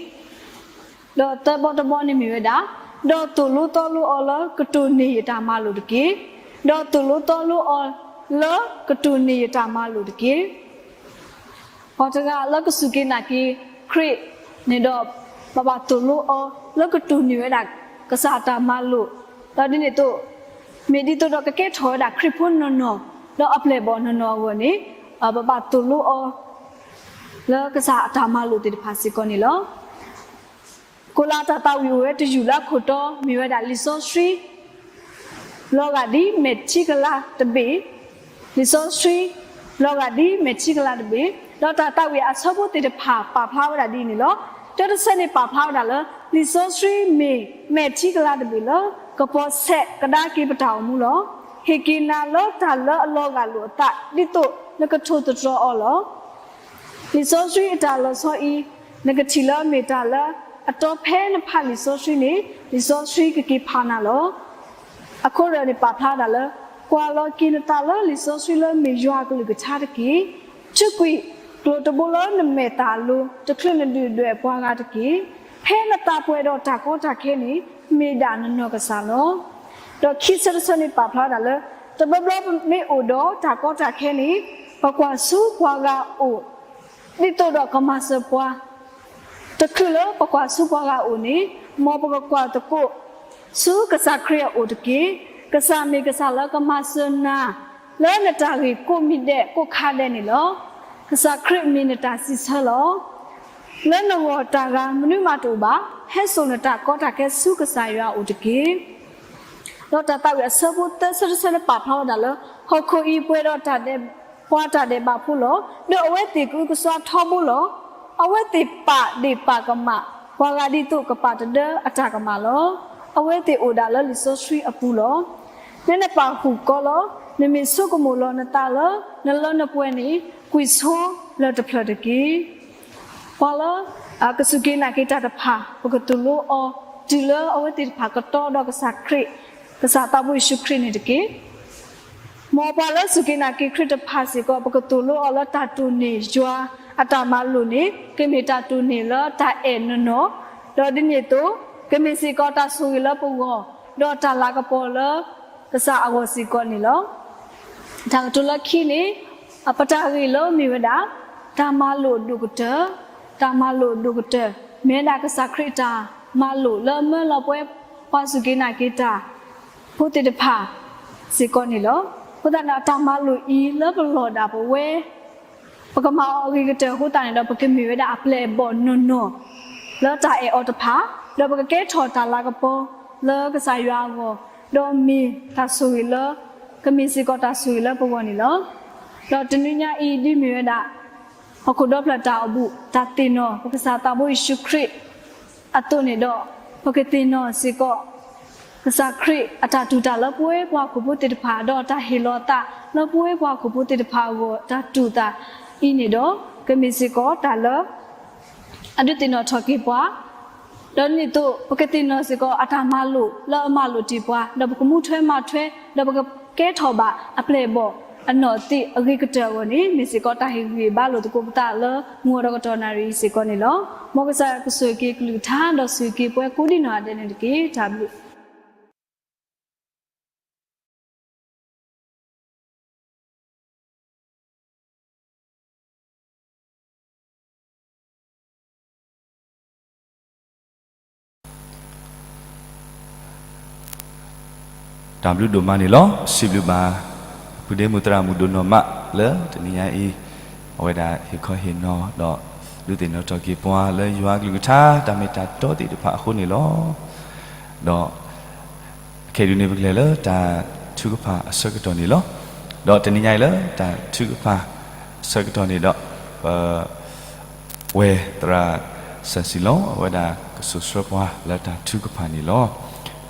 ဒီးသၢဘီတဘီန့ၣ်မ့ၢ်ဝဲဒၣ်, ဒီးသိၣ်လိသီလိအီၤလၢကတိၢ်န့ၢ်ယတၢ်မၤလိာ်တက့ၢ်. ဒီးသိၣ်လိသီလိအီၤလၢကတိၢ်န့ၢ်ယတၢ်မၤလိာ်တက့ၢ်. ပှၤတဂၤလၢကစူၢ်က့ၤနာ်က့ၤခရံာ်န့ၣ်ဒီး ပဘၣ်သိၣ်လိအီၤလၢကတိၢ်န့ၢ်ဝဲဒၣ်ကစၢ်အတၢ်မၤလိာ်, ဒီးဒ်န့ၣ်အသိး မ့ၢ်ဒ်သိးဒီးကကဲထီၣ်ဝဲဒၣ်ခရံာ်ဖိနီၢ်နီၢ်, ဒီးအပျဲၢ်အဘီၣ်နီၢ်နီၢ်အဂီၢ်န့ၣ်, ပဘၣ်သိၣ်လိအီၤ လၢကစၢ်အတၢ်မၤလိာ်သ့ၣ်တဖၣ်စ့ၢ်ကီးန့ၣ်လီၤ. ကိလးတၢ်သးဝံၣ်အိၣ်ဝဲတယုၢ်လၢအခိၣ်တီ မ့ၢ်ဝဲဒၣ်လံာ်စီဆှံ လီၤဂာ်ဒ်မဲာ်ထံကလၤတဘ့ၣ်, လံာ်စီဆှံ လီၤဂာ်ဒ်မဲာ်ထံကလၤတဘ့ၣ်, ဒီးတၢ်သးဝံၣ်အဆၢဖိသ့ၣ်တဖၣ်ပာ်ဖျါဝဲဒၣ်ဒ်အံၤန့ၣ်လီၤ. တၢတဆၢန့ၣ်ပာ်ဖျါဝဲဒၣ်လၢ လံာ်စီဆှံမ့ၢ်မဲာ်ထံကလၤတဘ့ၣ်လၢ ကပီၤဆဲးကဒါက့ၤပတၢ်အိၣ်မူလီၤ. ဟ့ၣ်က့ၤနၤလၢတၢ်လၢအလီၤဂာ်လိာ်အသး ဒ်သိးနကထိၣ်သတြီၤအီၤလီၤ. လံာ်စီဆှံအတၢ်လီၤဆီအံၤ နကထံၣ်လၢအမ့ၢ်တၢ်လၢအတီဖဲနဖးလံာ်စီဆှံန့ၣ် လံာ်စီဆှံကက့ၤဖးနၤလီၤ. အခိၣ်ရၢၣ်န့ၣ်ပာ်ဖျါဒၣ်လၢ ကွၢ်လီၤက့ၤနသးလၢလံာ်စီဆှံလၢမ့ၢ်ယွၤအကလုၢ်ကထါတက့ၢ်. ထုးကွံာ်ကျိၤတဘိလၢနမဲာ်သၣ်အလိၤ တချုးနဒုၣ်ဒွဲၣ်ပှၤဂၤတက့ၢ်. ဖဲနသးပှဲၤဒီးတၢ်ကီတၢ်ခဲန့ၣ် မ့ၢ်ဒၣ်နနီၢ်ကစၢ်လီၤ. ဒီးခံဆၢတဆၢန့ၣ်ပာ်ဖျါဒၣ်လၢ တဘျီဘျီပမ့ၢ်အိၣ်ဒီးတၢ်ကီတၢ်ခဲန့ၣ် ပကွၢ်ဆူပှၤဂၤအအိၣ် ဒ်သိးဒီးကမၤစၢၤပှၤ, တချုးလၢပကွၢ်ဆူပှၤဂၤအအိၣ်န့ၣ် မ်ပကကွၢ်သကိးဆူကစၢ်ခရံာ်အအိၣ်တက့ၢ်. ကစၢ်မ့ၢ်ကစၢ်လၢကမၤစၢၤနၤ လၢနတၢ်ဂ့ၢ်ကိးမံၤဒဲးကိးခါဒဲးန့ၣ်လီၤ. ကစၢ်ခရံာ်မ့ၢ်နတၢ်စံးဆၢလီၤ. လၢနဂီၢ်တၢ်ဂၤမနုၤမးတအိၣ်ဘၣ်. ဟဲစိာ်နတၢ်ကီတၢ်ခဲဆူကစၢ်ယွၤအအိၣ်တက့ၢ်. ဒီးတၢ်သးဝံၣ်အဆၢဖိသၢဆၢတဆၢန့ၣ်ပာ်ဖျါဝဲဒၣ်လၢ ဟီၣ်ခိၣ်အံၤပှဲၤဒီးတၢ်ဒဲး ပှၤတၢ်ဒဲးဘးဖိလီၤ. ဒီးအဝဲသ့ၣ်ကအုကစွါထီဘိလီၤ. အဝဲသ့ၣ်ပာ်ဒ့ၣ်ပာ်ကမၣ် ပှၤဂၤဒ်သိးကပာ်တဒၢအတၢ်ကမၣ်လီၤ. အဝဲသ့ၣ်အိၣ်ဒၣ်လၢလံာ်စီဆှံအပူၤလီၤ. လၢနပာ်ဃုာ်ကီလီၤ. နမ့ၢ်ဆိကမိၣ်လီၤနသးလၢနလၢနပှဲၤန့ၣ် ကွံာ်ဆိလၢတဖျၢၣ်တက့ၢ်. ပှၤလၢ ကစူၢ်က့ၤနာ်က့ၤတၢ်တဖၣ် ပကသိၣ်လိအီၤ တုၤလၢအဝဲသ့ၣ်တဖၣ်ကတီဒီးကစၢ်ခရံာ် ကစၢ်သးဘိယ့ၣ်ၡူးခရံာ်န့ၣ်တက့ၢ်. မ်ပှၤလၢစူၢ်က့ၤနာ်က့ၤခရံာ်တဖၣ်စ့ၢ်ကီး ပကသိၣ်လိအီၤလၢတၢ်တိၢ်န့ၢ်ယွၤအတၢ်မၤလိာ်န့ၣ် ကမ့ၢ်တၢ်တိၢ်န့ၢ်လၢတၢ်အဲၣ်နီၢ်နီၢ်, ဒီးဒ်န့ၣ်အသိး ကမ့ၢ်စ့ၢ်ကီးတၢ်ဆိၣ်ဂ့ၤလၢပဂီၢ် ဒီးတၢ်လၤကပီၤလၢကစၢ်အဂီၢ်စ့ၢ်ကီးန့ၣ်လီၤ. တၢ်ကတိၤလၢခံန့ၣ် ပတၢ်ဂ့ၢ်လၢမ့ၢ်ဝဲဒၣ် တၢ်မၤလိာ်အဒိၣ်ကတၢၢ်, တၢ်မၤလိာ်အဒိၣ်ကတၢၢ် မ့ၢ်ဝဲဒၣ်ကစၢ်ခရံာ်အတၢ်မၤလိာ်လၢအမၢလီၤပှဲၤ ပှၤစူၢ်က့ၤနာ်က့ၤတၢ် ဖိသ့ၣ်တဖၣ်စ့ၢ်ကီးန့ၣ်လီၤ. အဃိသတးန့ၣ် အတၢ်မၤလိာ်အံၤလၢပလီၢ်ဒၣ်ပဝဲ ပကမၤအီၤအဂ့ၤကတၢၢ်အဃိသတးန့ၣ်ဒီး ပကမ့ၢ်ဝဲဒၣ်အပျဲၢ်အဘီၣ်နီၢ်နီၢ် လၢတၢ်အဲၣ်အီၤတဖၣ်, ဒီးပကကဲထီၣ်တၢ်လၤကပီၤလၢကစၢ်ယွၤအဂီၢ်, ဒီးမ့ၢ်တၢ်ဆိၣ်ဂ့ၤလၢ ကမ့ၢ်စ့ၢ်ကီးတၢ်ဆိၣ်ဂ့ၤလၢပဂီၢ်န့ၣ်လီၤ. ဒီးတနွံညါအံၤ ဒ်မ့ၢ်ဝဲဒၣ် ဟီၣ်ခိၣ်ဒီဖျၢၣ်တၢ်အိၣ်ဘူး တၢ်သ့ၣ်နီၣ် ပကစၢ်သးဘိယ့ၣ်ၡူးခရံာ် အသိးန့ၣ်ဒီး ပကသ့ၣ်နီၣ်စ့ၢ်ကီး ကစၢ်ခရံာ်အတၢ်တူၢ်တၢ်လၢပဝဲပှၤဟီၣ်ခိၣ်ဖိသ့ၣ်တဖၣ် ဒီးတၢ်ဟ့ၣ်လီၤအသးလၢပဝဲပှၤဟီၣ်ခိၣ်ဖိသ့ၣ်တဖၣ်အဂီၢ် တၢ်တူၢ်သးအံၤန့ၣ်ဒီး ကမ့ၢ်စ့ၢ်ကီးတၢ်လၢ အဒုးသ့ၣ်နီၣ်ထီၣ်က့ၤပှၤ ဒီးဒ်န့ၣ်အသိး ပကသ့ၣ်နီၣ်စ့ၢ်ကီးအတၢ်မၤလိာ်လၢအမၤလိာ်တ့ၢ်ပှၤ, ဒီးပကမူထွဲမၤထွဲ, ဒီးပကကဲထီၣ်ဘၣ်အပျဲၢ်အဘီၣ်အနီၢ်သံးအဂ့ၤကတၢၢ်အဂီၢ်န့ၣ် မ့ၢ်စ့ၢ်ကီးတၢ်ဟ့ၣ်ဂံၢ်ဟ့ၣ်ဘါလိာ်သကိးပသးလၢမုၢ်ဂီၤဒီးကတီၢ်နၣ်ရံၣ်အံၤစ့ၢ်ကီးန့ၣ်လီၤ. မ်ကစၢ်ယွၤကဆိၣ်ဂ့ၤက့ၤအကလုၢ်ကထါ ဒီးဆိၣ်ဂ့ၤက့ၤပှၤကိးဒံနီၢ်ဂၤဒဲးန့ၣ်တက့ၢ်. တၢ်ဘျုး တၢ်ဘျုးဒိၣ်မးန့ၣ်လီၤ. စံးဘျုးဘၣ် ပုၢ်ဒ့မုၣ်သရၣ်မုၣ်ဒိၣ်နီၢ်မးလၢတနံၤညါအံၤ အဝဲဒၣ်ဟ့ၣ်ခီဟ့ၣ်နီၤ ဒီးဒုးသ့ၣ်နီၣ်ထီၣ်က့ၤပှၤလၢယွၤအကလုၢ်ကထါ တၢ်မ့ၢ်တၢ်တီသ့ၣ်တဖၣ်အဃိန့ၣ်လီၤ. ဒီး ခဲအံၤဒုးန့ၣ် ပကလဲၤလၢတၢ်ထုကဖၣ်အဆၢကတီၢ်န့ၣ်လီၤ. ဒီးတနံၤညါအံၤလၢတၢ်ထုကဖၣ်အဆၢကတီၢ်န့ၣ်ဒီး ပ ဝဲၢ်သရၣ်စၢ်စံလီၤ အဝဲဒၣ်ကစိာ်ဆှၢပှၤလၢတၢ်ထုကဖၣ်န့ၣ်လီၤ.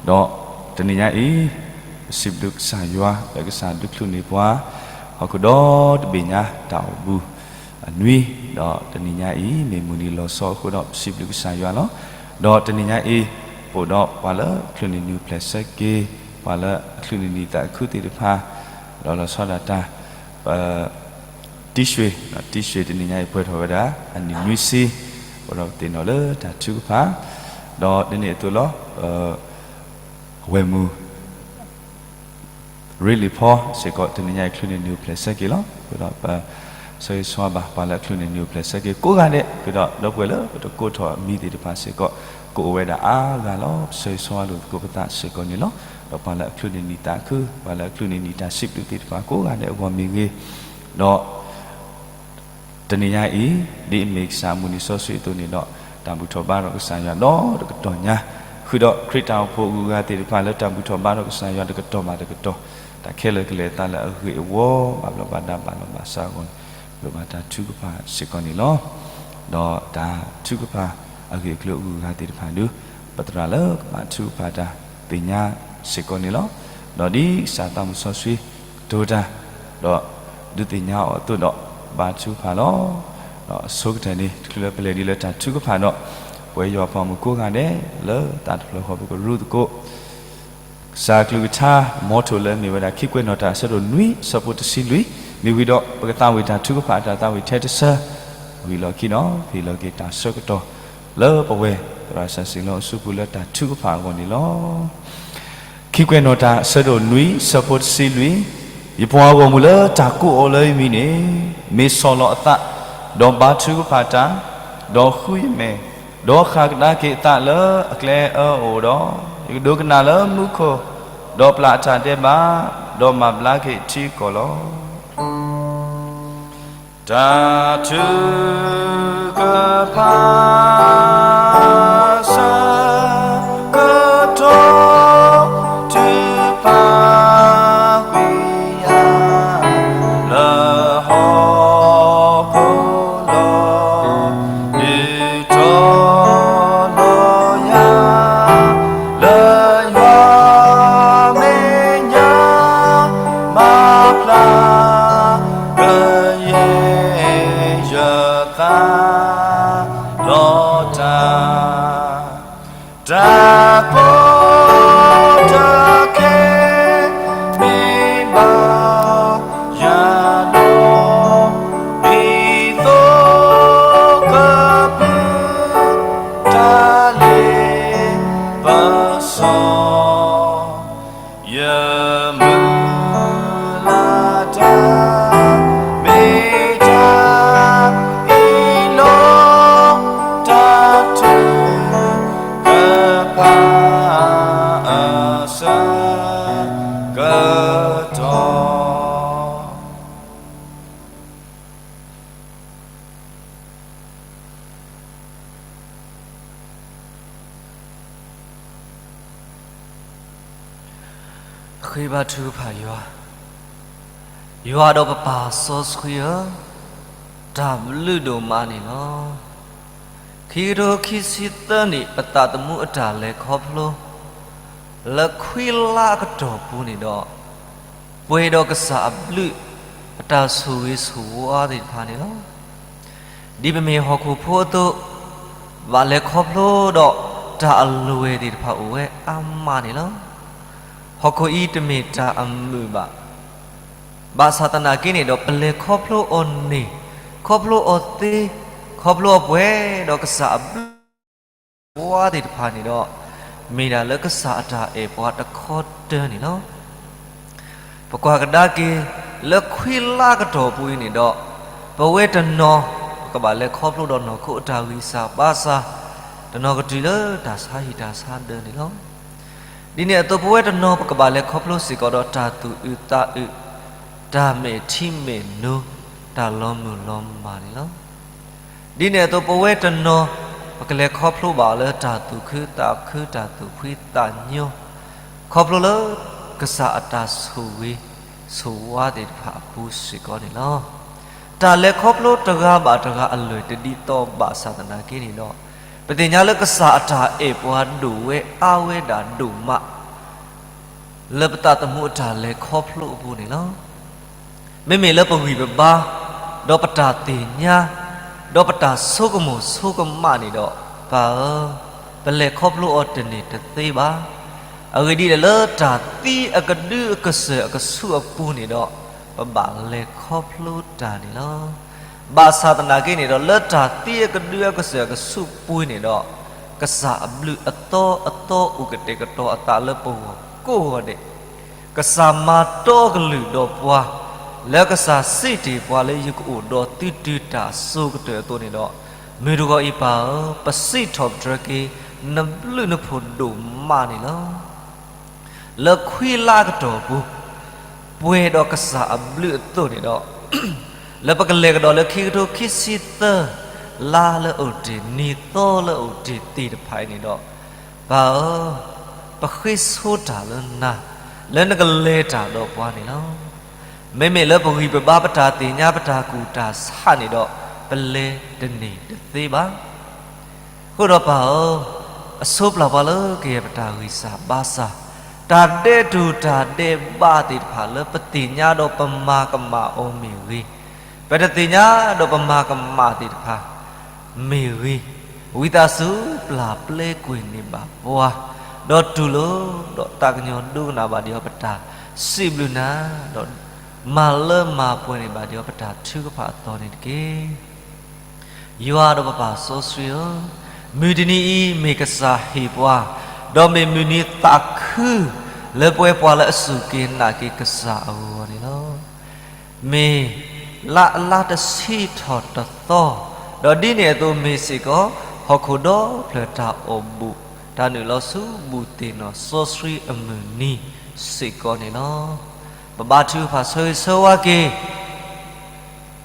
ဒီးတနံၤညါအံၤ ပစံးဘျုးကစၢ်ယွၤ လၢကစၢ်ဒုးချုးန့ၢ်ပှၤ ဟီၣ်ခိၣ်ဒီတဘ့ၣ်ညါတၢ်အိၣ်ဘူးအနွံ, ဒီးတနံၤညါအံၤ မ့ၢ်မုၢ်နံၤလီၤဆီအဃိဒီး ပစံးဘျုးကစၢ်ယွၤလီၤ. ဒီးတနံၤညါအံၤ ပအိၣ်ဒီးပှၤလၢအချုးန့ၢ်နုာ်ဖျဲးဆၢက့ၤ, ပှၤလၢအချုးန့ၢ်နံၣ်သးခုသ့ၣ်တဖၣ်, ဒီးလီၤဆီဒၣ်တၢ် ပ တံၢ်ရွှ့ၣ်, တံၢ်ရွှ့ၣ်တနံၤညါအံၤပှဲၤထီၣ်ဝဲဒၣ် အနံၣ်နွံဆံ, အဃိဒီးပသ့ၣ်နီၣ်လၢတၢ်ထုကဖၣ်, ဒီးဒ်န့ၣ်အသိးလီၤ, အဝဲၢ်မုၣ် ရ့လံာ်ဖီစ့ၢ်ကီး တနံၤညါအံၤချုးန့ၢ်နုာ်ဖျဲးဆၢက့ၤလီၤ. အဃိဒီးပဆၢဂ့ၤဆၢဝါဘၣ် ပှၤလၢအချုးန့ၢ်နုာ်ဖျဲးဆၢက့ၤကိးဂၤဒဲး, အဃိဒီးဒီပုၢ်ဝဲၢ်လၢပတကိးထီၣ်အမံၤသ့ၣ်တဖၣ်စ့ၢ်ကီး ကအိၣ်ဝဲဒၣ်အါဂၤလီၤ. ပဆၢဂ့ၤဆၢဝါလိာ်သကိးပသးစ့ၢ်ကီးန့ၣ်လီၤ. ဒီးပှၤလၢအချုးန့ၢ်နံၣ်သးခု, ပှၤလၢအချုးန့ၢ်နံၣ်တၢ်စံးဘျုးသ့ၣ်တဖၣ်ကိးဂၤဒဲးအဂီၢ်မ့ၢ်ဂ့ၤ, ဒီး တနံၤညါအံၤ ဒ်အမ့ၢ်ကစၢ်အမုၢ်နံၤစီဆှံအသိးန့ၣ်ဒီး တၢ်ဘူၣ်ထီၣ်ဘါထီၣ်ကစၢ်ယွၤဒီးတကတီၢ်ညါ, ဃုာ်ဒီးခရံာ်တၢ်အိၣ်ဖှိၣ်အဂုၤအဂၤသ့ၣ်တဖၣ်လၢတၢ်ဘူၣ်ထီၣ်ဘါထီၣ်ကစၢ်ယွၤတကတီၢ်ဘၣ်တကတီၢ်, တၢ်ခဲလၢာ်ကလဲၤအသးလၢအဂ့ၢ်အဝီ ဘၣ်ဘျီးဘၣ်ဒါဘၣ်လီၤဘၣ်စးအဂီၢ်န့ၣ်, လိၣ်ဘၣ်တၢ်ထုကဖၣ်စ့ၢ်ကီးန့ၣ်လီၤ. ဒီးတၢ်ထုကဖၣ်အဂ့ၢ်အကျိၤအဂုၤအဂၤသ့ၣ်တဖၣ်ဒုး ပသရၣ်လၢကဘၣ်ထုကဖၣ်တၢ်သ့ၣ်ညါစ့ၢ်ကီးန့ၣ်လီၤ. ဒီးဒ်ကစၢ်သးမုၢ်စီဆှံကတိၤတၢ်, ဒီးဒုးသ့ၣ်ညါအီၤအသိးဒီး ဘါထုကဖၣ်လီၤ. ဒီးအဆိကတၢၢ်န့ၣ် တချုးလၢပလဲၤဒ်လၢတၢ်ထုကဖၣ်ဒီး ပဝဲယွၤအပှၤမုၣ်ကိးဂၤဒဲး လၢသးတဖျၢၣ်ဃီ ပကရူသကိး ကစၢ်ကလုၢ်ကထါ မ်ထိၣ်လၢအမ့ၢ်ဝဲဒၣ် ခံကွဲးနီၣ်တၢ်အဆၢဒိၣ်နွံ ဆၢဖိတဆံလွံၢ်, မ့ၢ်ဝံၤဒီး ပကသးဝံၣ်တၢ်ထုကဖၣ်အတၢ်သးဝံၣ်ထဲတဆၢ, ဝံၤလီၢ်ခံဒီး ဟ့ၣ်လီၤက့ၤတၢ်ဆၢကတီၢ် လၢပဝဲၢ်သရၣ်စၢ်စံလီၤအစုပူၤလၢတၢ်ထုကဖၣ်အဂီၢ်န့ၣ်လီၤ. ခံကွဲးနီၣ်တၢ်အဆၢဒိၣ်နွံ ဆၢဖိတဆံလွံၢ်, ယပှၤဂီၢ်မုၢ်လၢတၢ်ကိးအီၤလၢယမံၤန့ၣ် မ့ၢ်ဆီၣ်လီၤအသး, ဒီးဘါထုကဖၣ်တၢ်, ဒီးဃုယမဲာ်, ဒီးဃၣ်ကဒါက့ၤအသးလၢအကျဲအၢအအိၣ်ဒီး, ယကဒိကနၣ်လၢမူခိၣ်, ဒီးပျၢ်အတၢ်ဒဲးဘး, ဒီးမၤဘျါက့ၤထံကီၢ်လီၤ. တၢ်ထုကဖၣ် ဆၢကတီၢ် ထုကဖၣ်ကွံာ်ယၤ လၢဟီၣ်ခိၣ်လီၤ. ဒုးတီၤလီၤယၤ လၢယွၤမဲာ်ညါ မၤဖျါ ကယဲၢ်ယသး ဒီးတၢ် တၢ်ကီတၢ်ခဲ မ့ၢ်ဘၣ်ယၤဒီး ဒ်သိးကပုၢ် တၢ်လ့ပစီ ယမုၢ်လၢ်တၢ် မ့ၢ်တၢ်အ့ၣ်လိာ် တၢ်ထုကဖၣ် အဆၢကတီၢ် ဃ့ဘါထုကဖၣ်ယွၤ, ယွၤဒီးပပၢ်စီဆှံဧၢ, တၢ်ဘျုးဒိၣ်မးန့ၣ်လီၤ. ခံကထိခံဆံသၢနံၣ် ပသးသမူအတၢ်လဲၤခီဖျိ လၢခွံလါအကတီၢ်ပူၤန့ၣ်ဒီး ပှဲၤဒီးကစၢ်အဘျုး အတၢ်ဆိၣ်ဂ့ၤဆိၣ်ဝါသ့ၣ်တဖၣ်န့ၣ်လီၤ. ဒ်ပမ့ၢ်ဟီၣ်ခိၣ်ဖိအသိး ဘၣ်လဲၤခီဖျိဒီး တၢ်အလွဲၢ်သ့ၣ်တဖၣ်အိၣ်ဝဲအါမးန့ၣ်လီၤ. ဟီၣ်ခိၣ်အံၤတမ့ၢ်တၢ်အမုာ်ဘၣ်. ဘၣ်ဆၣ်သနာ်က့န့ၣ်ဒီး ပလဲၤခီဖျိအီၤန့ၣ်, ခီဖျိအီၤသ့, ခီဖျိအီၤပှဲၤဒီးကစၢ်အဘျုးအဖှိၣ်သ့ၣ်တဖၣ်န့ၣ်ဒီး, မ့ၢ်ဒၣ်လၢကစၢ်အတၢ်အဲၣ်ပှၤတခီတၢၢ်န့ၣ်လီၤ. ပကွၢ်ကဒါက့ၤ လၢခွံလါကတီၢ်ပူၤအံၤန့ၣ်ဒီး, ပဝဲတနီၤ ပကဘၣ်လဲၤခီဖျိဒီးနီၢ်ခိအတၢ်ဂံၢ်စၢ်ဘါစၢ်, တနီၤကတုၤလၢတၢ်ဆါဟံၣ်တၢ်ဆါဒၢးန့ၣ်လီၤ. ဒ်န့ၣ်အသိး ပဝဲတနီၤ ပကဘၣ်လဲၤခီဖျိစ့ၢ်ကီးဒီးတၢ်သူၣ်အုးသးအုး, တၢ်မဲာ်ထံမဲာ်နိ, တၢ်လီၤမုၢ်လီၤမၢ်န့ၣ်လီၤ. ဒ်န့ၣ်အသိး ပဝဲတနီၤ ပကလဲၤခီဖျိဘၣ်အီၤလၢတၢ်သူၣ်ခုသးခု တၢ်သူၣ်ဖှံသးညီ, ခီဖျိလၢကစၢ်အတၢ်ဆိၣ်ဂ့ၤဆိၣ်ဝါသ့ၣ်တဖၣ်အပူၤစ့ၢ်ကီးန့ၣ်လီၤ. တၢ်လဲၤခီဖျိတဂၤဘၣ်တဂၤအလွဲၢ်တဒ်သိးဘၣ်ဆၣ်သနာ်က့န့ၣ်ဒီး, ပသ့ၣ်ညါလၢကစၢ်အတၢ်အဲၣ်ပှၤဒိၣ်ဝဲအါဝဲဒၣ်ဒိၣ်မး လၢပသးသမူအတၢ်လဲၤခီဖျိအပူၤန့ၣ်လီၤ. မ့မ့ၢ်လၢပဂံၢ်ပဘါ, ဒီးပတၢ်သ့ၣ်ညါ, ဒီးပတၢ်ဆိကမိၣ်ဆိကမးန့ၣ်ဒီး, ပၢ်ဧၢ, ပလဲၤခီဖျိအီၤတန့ၢ်တသ့ဘၣ်. အဂ့ၢ်ဒ်အံၤလၢတၢ်သံအကဒုအကစၢၢ်အကဆူးအပူၤန့ၣ်ဒီး, ပဘၣ်လဲၤခီဖျိတၢ်န့ၣ်လီၤ. ဘၣ်ဆၣ်သနာ်က့န့ၣ်ဒီး လၢတၢ်သံအကဒုအကစၢၢ်အကဆူးပူၤန့ၣ်ဒီး, ကစၢ်အဘျုးအသီအသီအိၣ်ကတဲာ်ကတီၤအသးလၢပဂီၢ်ကိးဂီၤဒဲး, ကစၢ်မၤတီကလုၢ်ဒီးပှၤ, လၢကစၢ်စံးတ့ၢ်ပှၤလၢယကအိၣ်ဒီးသုတုၤတၢ်အစိၤကတၢၢ်အသိးန့ၣ်ဒီး, မုၢ်တဂီၤအံၤပၢ်ဧၢ, ပစံးထီၣ်ပတြၢၤက့ၤ နဘျုးနဖှိၣ်ဒိၣ်မးန့ၣ်လီၤ. လၢခွံလါကတီၢ်ပူၤ, ပှဲၤဒီးကစၢ်အဘျုးအသိးန့ၣ်ဒီး, လၢပကလဲၤကဒီးလၢခံကထိခံဆံသၢ လါလၢအအိၣ်တ့ၢ် နံၤသီလၢအအိၣ်တ့ၢ်သ့ၣ်တဖၣ်အံၤန့ၣ်ဒီး, ပၢ်ဧၢ, ပဃ့ဆိတၢ်လၢနၤ, လၢနကလဲၤတၢ်ဒီးပှၤန့ၣ်လီၤ. မ့မ့ၢ်လၢပဂံၢ်ပဘါ ပတၢ်သ့ၣ်ညါပတၢ်ကူၣ်တၢ်ဆးန့ၣ်ဒီး, ပလဲၤတန့ၢ်တသ့ဘၣ်. အဃိဒီးပၢ်ဧၢ, အဆိပျၢ်ပှၤလၢကယဲၢ်ပတၢ်ဂံၢ်စၢ်ဘါစၢ်, တၢ်ဒဲးတူၢ်တၢ်ဒဲးဘးသ့ၣ်တဖၣ်လၢပသ့ၣ်ညါဒီးပမၤကမၣ်အီၤမ့ၢ်ဂ့ၤ, ပတသ့ၣ်ညါဒီးပမၤကမၣ်သ့ၣ်တဖၣ်မ့ၢ်ဂ့ၤ, ဝံသးစူၤပျၢ်ပျဲကွံာ်န့ၢ်ဘၣ်ပှၤ, ဒီးတူၢ်လိာ်ဒီးသးကညီၤဒိကနၣ်ဘၣ်ဒံးအီၤပတၢ်စံးဘျုးနၤ, ဒီးမၤလၢမၤပှဲၤန့ၢ်ဘၣ်ဒံးအီၤပတၢ်ထုကဖၣ်အသီန့ၣ်တက့ၢ်. ယွၤဒီးပပၢ်စီဆှံဧၢ, မုၢ်တနံၤအံၤမ့ၢ်ကစၢ်ဟ့ၣ်ပှၤ, ဒီးမ့ၢ်မုၢ်နံၤသးခု လၢပဝဲပှၤလၢအစူၢ်က့ၤနာ်က့ၤကစၢ်အဂီၢ်န့ၣ်လီၤ. မ့ၢ်လါအလါတဆံထီၣ်တသီ, ဒီးဒ်န့ၣ်အသိးမ့ၢ်စ့ၢ်ကီး ဟီၣ်ခိၣ်ဒီဖျၢၣ်တၢ်အီၣ်ဘူၣ် တၢ်နုာ်လီၤဆူဘူၣ်သ့ၣ်နီၣ်စီဆှံအမုၢ်နံၤစ့ၢ်ကီးန့ၣ်လီၤ. ပဘါထုကဖၣ်ဆၢဂ့ၤဆၢဝါက့ၤ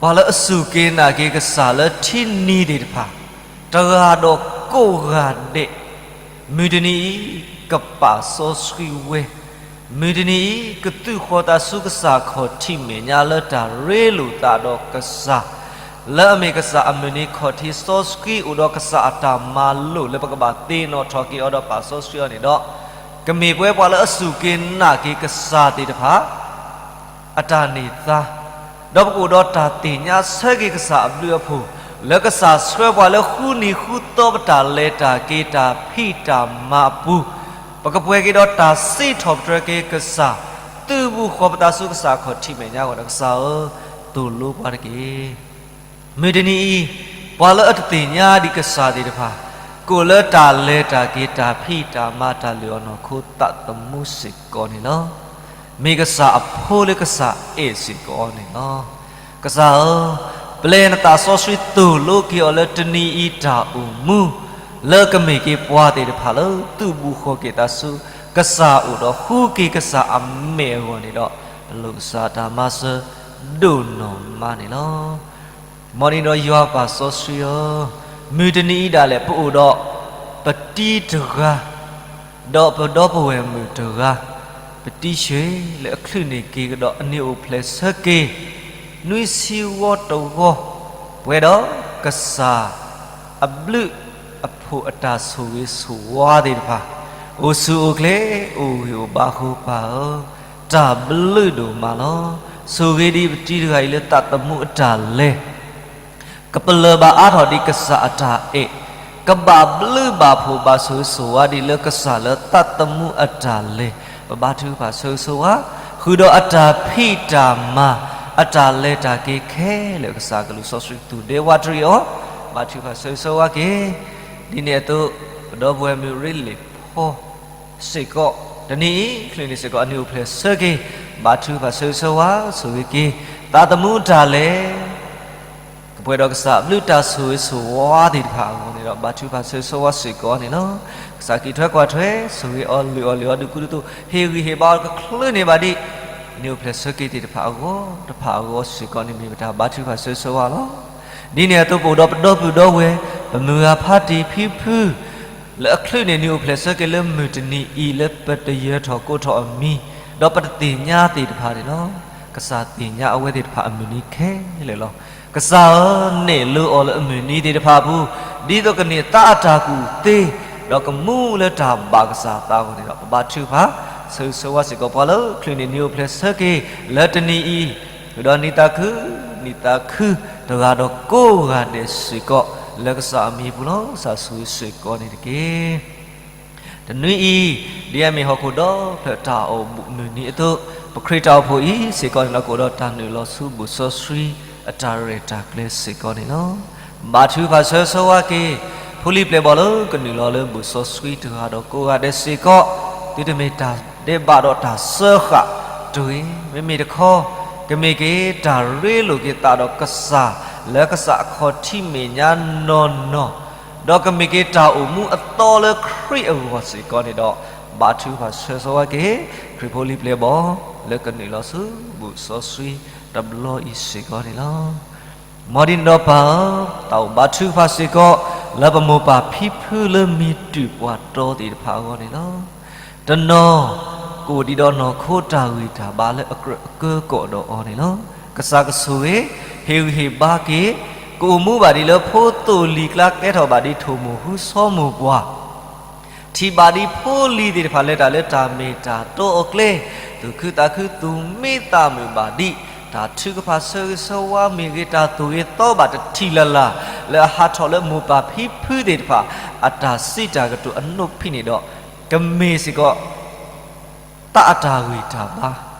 ပှၤလၢအစူၢ်က့ၤနာ်က့ၤကစၢ်လၢထံနံၤသ့ၣ်တဖၣ်, တဂၤဒီးကိးဂၤဒဲး, မုၢ်တနံၤအံၤ ကပာ်စီဆှံဝဲ, မုၢ်တနံၤအံၤ ကသုးဃီၤသးဆူကစၢ်ခီၣ်ထံးမဲာ်ညါလၢတၢ်ရ့လိာ်သးဒီးကစၢ်, လၢအမ့ၢ်ကစၢ်အမုၢ်နံၤခီၣ်ထံးစီဆှံ အိၣ်ဒီးကစၢ်အတၢ်မၤလိာ်လၢပကဘၣ်သ့ၣ်နီၣ်ထီၣ်က့ၤအီၤဒီးပာ်စီဆှံအီၤန့ၣ်ဒီး, ကမ့ၢ်ပဝဲပှၤလၢအစူၢ်က့ၤနာ်က့ၤကစၢ်သ့ၣ်တဖၣ် အတၢ်န့ၢ်သါ, ဒီးပကအိၣ်ဒီးတၢ်သ့ၣ်ညါဆၢက့ၤကစၢ်အဘျုးအဖှိၣ်, လၢကစၢ်ဆှၢပှၤလၢဃုနံၤဃုသီပတၢ်လဲၤတၢ်က့ၤတၢ်ဖံးတၢ်မၤအပူၤ, ပကပှဲၤက့ၤဒီးတၢ်စံးထီၣ်ပတြၢၤက့ၤကစၢ်, သုးဘူးဃီၤပသးဆူကစၢ်ခီၣ်ထံးမဲာ်ညါအဂီၢ်ဒီး ကစၢ်ဧၢ, သိၣ်လိပှၤတက့ၢ်. မုၢ်တနံၤအံၤ, ပှၤလၢအတသ့ၣ်ညါဒံးကစၢ်သ့ၣ်တဖၣ်, ကအိၣ်လၢတၢ်လဲၤတၢ်က့ၤတၢ်ဖံးတၢ်မၤတၢ်လုၢ်အီၣ်နီၢ်ခိသးသမူစ့ၢ်ကီးန့ၣ်လီၤ. မ့ၢ်ကစၢ်အဖိလၢကစၢ်အဲၣ်စ့ၢ်ကီးအီၤန့ၣ်လီၤ. ကစၢ်ဧၢ, ပျဲနသးစီဆှံသိၣ်လိက့ၤအီၤလၢတနံၤအံၤတၢ်အိၣ်မူ, လၢကမ့ၢ်က့ၤပှၤသ့ၣ်တဖၣ်လၢသုးဘူးဃီၤက့ၤသးဆူ, ကစၢ်အိၣ်ဒီးဃုက့ၤကစၢ်အမဲာ်အဂီၢ်န့ၣ်ဒီး, ပလိာ်ကစၢ်တၢ်မၤစၢၤဒိၣ်နီၢ်မးန့ၣ်လီၤ. မ်ဒ်န့ၣ်ဒီးယွၤပၢ်စီဆှံဧၢ, မုၢ်တနံၤအံၤဒၣ်လဲာ် ပအိၣ်ဒီးပတံၤတဂၤ, ဒီးပဒီပုၢ်ဝဲၢ်မုၣ်တဂၤ, ပတံၤဆှၢလၢအချုးန့ၢ်က့ၤကဒီးအနံၤအိၣ်ဖျဲၣ်ဆၢက့ၤ, နွံဆံဝီတဝီ, ပှဲၤဒီးကစၢ်အဘျုးအဖှိၣ်အတၢ်ဆိၣ်ဂ့ၤဆိၣ်ဝါသ့ၣ်တဖၣ်, အိၣ်ဆူၣ်အိၣ်ချ့အိၣ်ဂံၢ်အိၣ်ဘါဃိပၢ်ဧၢ, တၢ်ဘျုးဒိၣ်မးလီၤ. ဆိၣ်ဂ့ၤဒံးပတံၤတဂၤအံၤလၢသးသမူအတၢ်လဲၤ ကပလၢၢ်ဘၣ်အါထီၣ်ဒံးကစၢ်အတၢ်အဲၣ်, ကဘၣ်ဘျုးဘၣ်ဖှိၣ်ဘၣ်ဆိၣ်ဂ့ၤဆိၣ်ဝါဒံးလၢကစၢ်လၢသးသမူအတၢ်လဲၤ, ပဘါထုကဖၣ်ဆၢဂ့ၤဆၢဝါ, ဃုာ်ဒီးအတၢ်ဖံးတၢ်မၤ, အတၢ်လဲၤတၢ်က့ၤခဲလၢာ် ကစၢ်ကလူးစီဆှံကသူၣ်ဒဲဝးတရံးအီၤ, ဘါထုကဖၣ်ဆၢဂ့ၤဆၢဝါက့ၤ, ဒ်န့ၣ်အသိး, ပဒီပုၢ်ဝဲၢ်မုၣ်ရ့လ့ၣ်ဖီ စ့ၢ်ကီး, တနံၤအံၤ ချုးန့ၣ်စ့ၢ်ကီး အနံၤအိၣ်ဖျဲၣ်ဆၢက့ၤ, ဘါထုကဖၣ်ဆၢဂ့ၤဆၢဝါဆိၣ်ဂ့ၤက့ၤ, သးသမူတၢ်လဲၤ ကပှဲၤဒီးကစၢ်ဘျုးတၢ်ဆိၣ်ဂ့ၤဆိၣ်ဝါသ့ၣ်တဖၣ်အဂီၢ်န့ၣ်ဒီး ဘါထုကဖၣ်ဆၢဂ့ၤဆၢဝါစ့ၢ်ကီးန့ၣ်လီၤ. ကစၢ်ကအံးထွဲကွၢ်ထွဲ ဆိၣ်ဂ့ၤအီၤလုၢ်အီၤလၢအီၤဒုးကူဒုးသိး ဟ့ၣ်ဂံၢ်ဟ့ၣ်ဘါအီၤတချုးန့ၣ်ဘၣ်ဒံး နံၤအိၣ်ဖျဲၣ်ဆၢက့ၤသ့ၣ်တဖၣ်အဂီၢ်တဖၣ်အဂီၢ်စ့ၢ်ကီးန့ၣ်မ့ၢ်ပတၢ်ဘါထုကဖၣ်ဆၢဂ့ၤဆၢဝါလီၤ. ဒ်န့ၣ်အသိးပအိၣ်ဒီးပဒီပုၢ်ဒီဝဲၢ် ပမုၢ်ဂၤဖါတံၢ်ဖံဖု လၢအချုးန့ၣ်နံၤအိၣ်ဖျဲၣ်ဆၢက့ၤလၢမုၢ်တနံၤအံၤ လၢပတယၢၤထီၣ်ကိးထီၣ်အမံၤ, ဒီးပတသ့ၣ်ညါသ့ၣ်တဖၣ်န့ၣ်လီၤ. ကစၢ်သ့ၣ်ညါအဝဲသ့ၣ်တဖၣ်အမုၢ်နံၤခဲလၢာ်လီၤ. ကစၢ်ဧၢ, နဲၣ်လိအီၤလၢအမုၢ်နံၤသ့ၣ်တဖၣ်အပူၤ, ဒ်သိးကန့ၢ်သးအတၢ်ကူၣ်သ့, ဒီးကမူလၢတၢ်ဘၣ်ကစၢ်သးအဂီၢ်န့ၣ်ဒီး ပဘါထုကဖၣ်ဆၢဂ့ၤဆၢဝါစ့ၢ်ကီးပှၤလၢချုးန့ၣ်နံၤအိၣ်ဖျဲၣ်ဆၢက့ၤ လၢတနံၤအံၤ ဃုာ်ဒီးနံၤသးခု, နံၤသးခု, တဂၤဒီးကိးဂၤဒဲးစ့ၢ်ကီး လၢကစၢ်အမံၤအပူၤလီၤ. ကစၢ်ဆိၣ်ဂ့ၤစ့ၢ်ကီးန့ၣ်တက့ၢ်. တနွံအံၤ, ဒ်အမ့ၢ်ဟီၣ်ခိၣ်ဒီဖျၢၣ်တၢ်အိၣ်မုာ်နံၤအသိး, ပခရံာ်တၢ်အိၣ်ဖှိၣ်အံၤစ့ၢ်ကီးန့ၣ်ဒီး ကအိၣ်ဒီးတၢ်နုာ်လီၤဆူဘူၣ်စီဆှံအတၢ်ရဲၣ်တၢ်ကျဲၤစ့ၢ်ကီးန့ၣ်လီၤ. ဘါထုကဖၣ်ဆၢဂ့ၤဆၢဝါက့ၤ, ဖိလံၤပျဲၢ်ဘီၣ်လၢကနုာ်လီၤလၢဘူၣ်စီဆှံတဂၤဒီးကိးဂၤဒဲးစ့ၢ်ကီး, သုတမ့ၢ်တၢ်ဒဲးဘးဒီးတၢ်စၢဃာ်တဂ့ၤ. မ့မ့ၢ်တခီ, ကမ့ၢ်က့ၤတၢ်ရ့လိာ်က့ၤသးဒီးကစၢ် လၢကစၢ်အခီၣ်ထံးမဲာ်ညါနီၢ်နီၢ် ဒီးကမ့ၢ်က့ၤတၢ်အိၣ်မူအသီလၢခရံာ်အဂီၢ်စ့ၢ်ကီးန့ၣ်ဒီး, ဘါထုကဖၣ်ဆၢဂ့ၤဆၢဝါက့ၤ ခရံာ်ဖိလံၤပျဲၢ်ဘီၣ် လၢကနုာ်လီၤဆူဘူၣ်စီဆှံတဘျီအံၤစ့ၢ်ကီးန့ၣ်လီၤ. မ်ဒ်န့ၣ်ဒီးပၢ်ဧၢ, တၢ်အိၣ်ဘါထုကဖၣ်စ့ၢ်ကီး လၢပမိၢ်ပၢ်ဖံဖုလၢမံၤတုၤပှၤတီသ့ၣ်တဖၣ်အဂီၢ်န့ၣ်လီၤ. တနီၤ ကအိၣ်ဒံးဒီးနီၢ်ခိတၢ်ဂံၢ်တၢ်ဘါလၢအကြၢးအကၢကီၣ်ဒီးအီၤန့ၣ်လီၤ. ကစၢ်ကဆိၣ်ဂ့ၤ, ဟ့ၣ်ဂံၢ်ဟ့ၣ်ဘါက့ၤ, ကအိၣ်မူဘၣ်ဒံးလၢဖိသိၣ်လံၤကျါ ကဲထီၣ်ဘၣ်ဒံးထိၣ်မိၢ်ဟူဆီမိၢ်ပှၢ်, ထံၣ်ဘၣ်ဒံးဖိလံၤသ့ၣ်တဖၣ်လၢတၢ်လၢတၢ်မ့ၢ်တၢ်တီအကျဲ, သူၣ်ခုသးခုသူၣ်မံသးမုာ်ဘၣ်ဒံး, တၢ်ထုကဖၣ်ဆၢဂ့ၤဆၢဝါမ့ၢ်ဂ့ၤ, တၢ်သူၣ်ဂ့ၤသီဘၣ်တထံၣ်လၢ်လၢ် လၢအဟးထီၣ်လၢမိၢ်ပၢ်ဖံဖုသ့ၣ်တဖၣ် အတၢ်စံးတၢ်ကတိၤအနိးဖံးန့ၣ်ဒီး, ကမ့ၢ်စ့ၢ်ကီး သးအတၢ်ဂံၢ်တၢ်ဘါ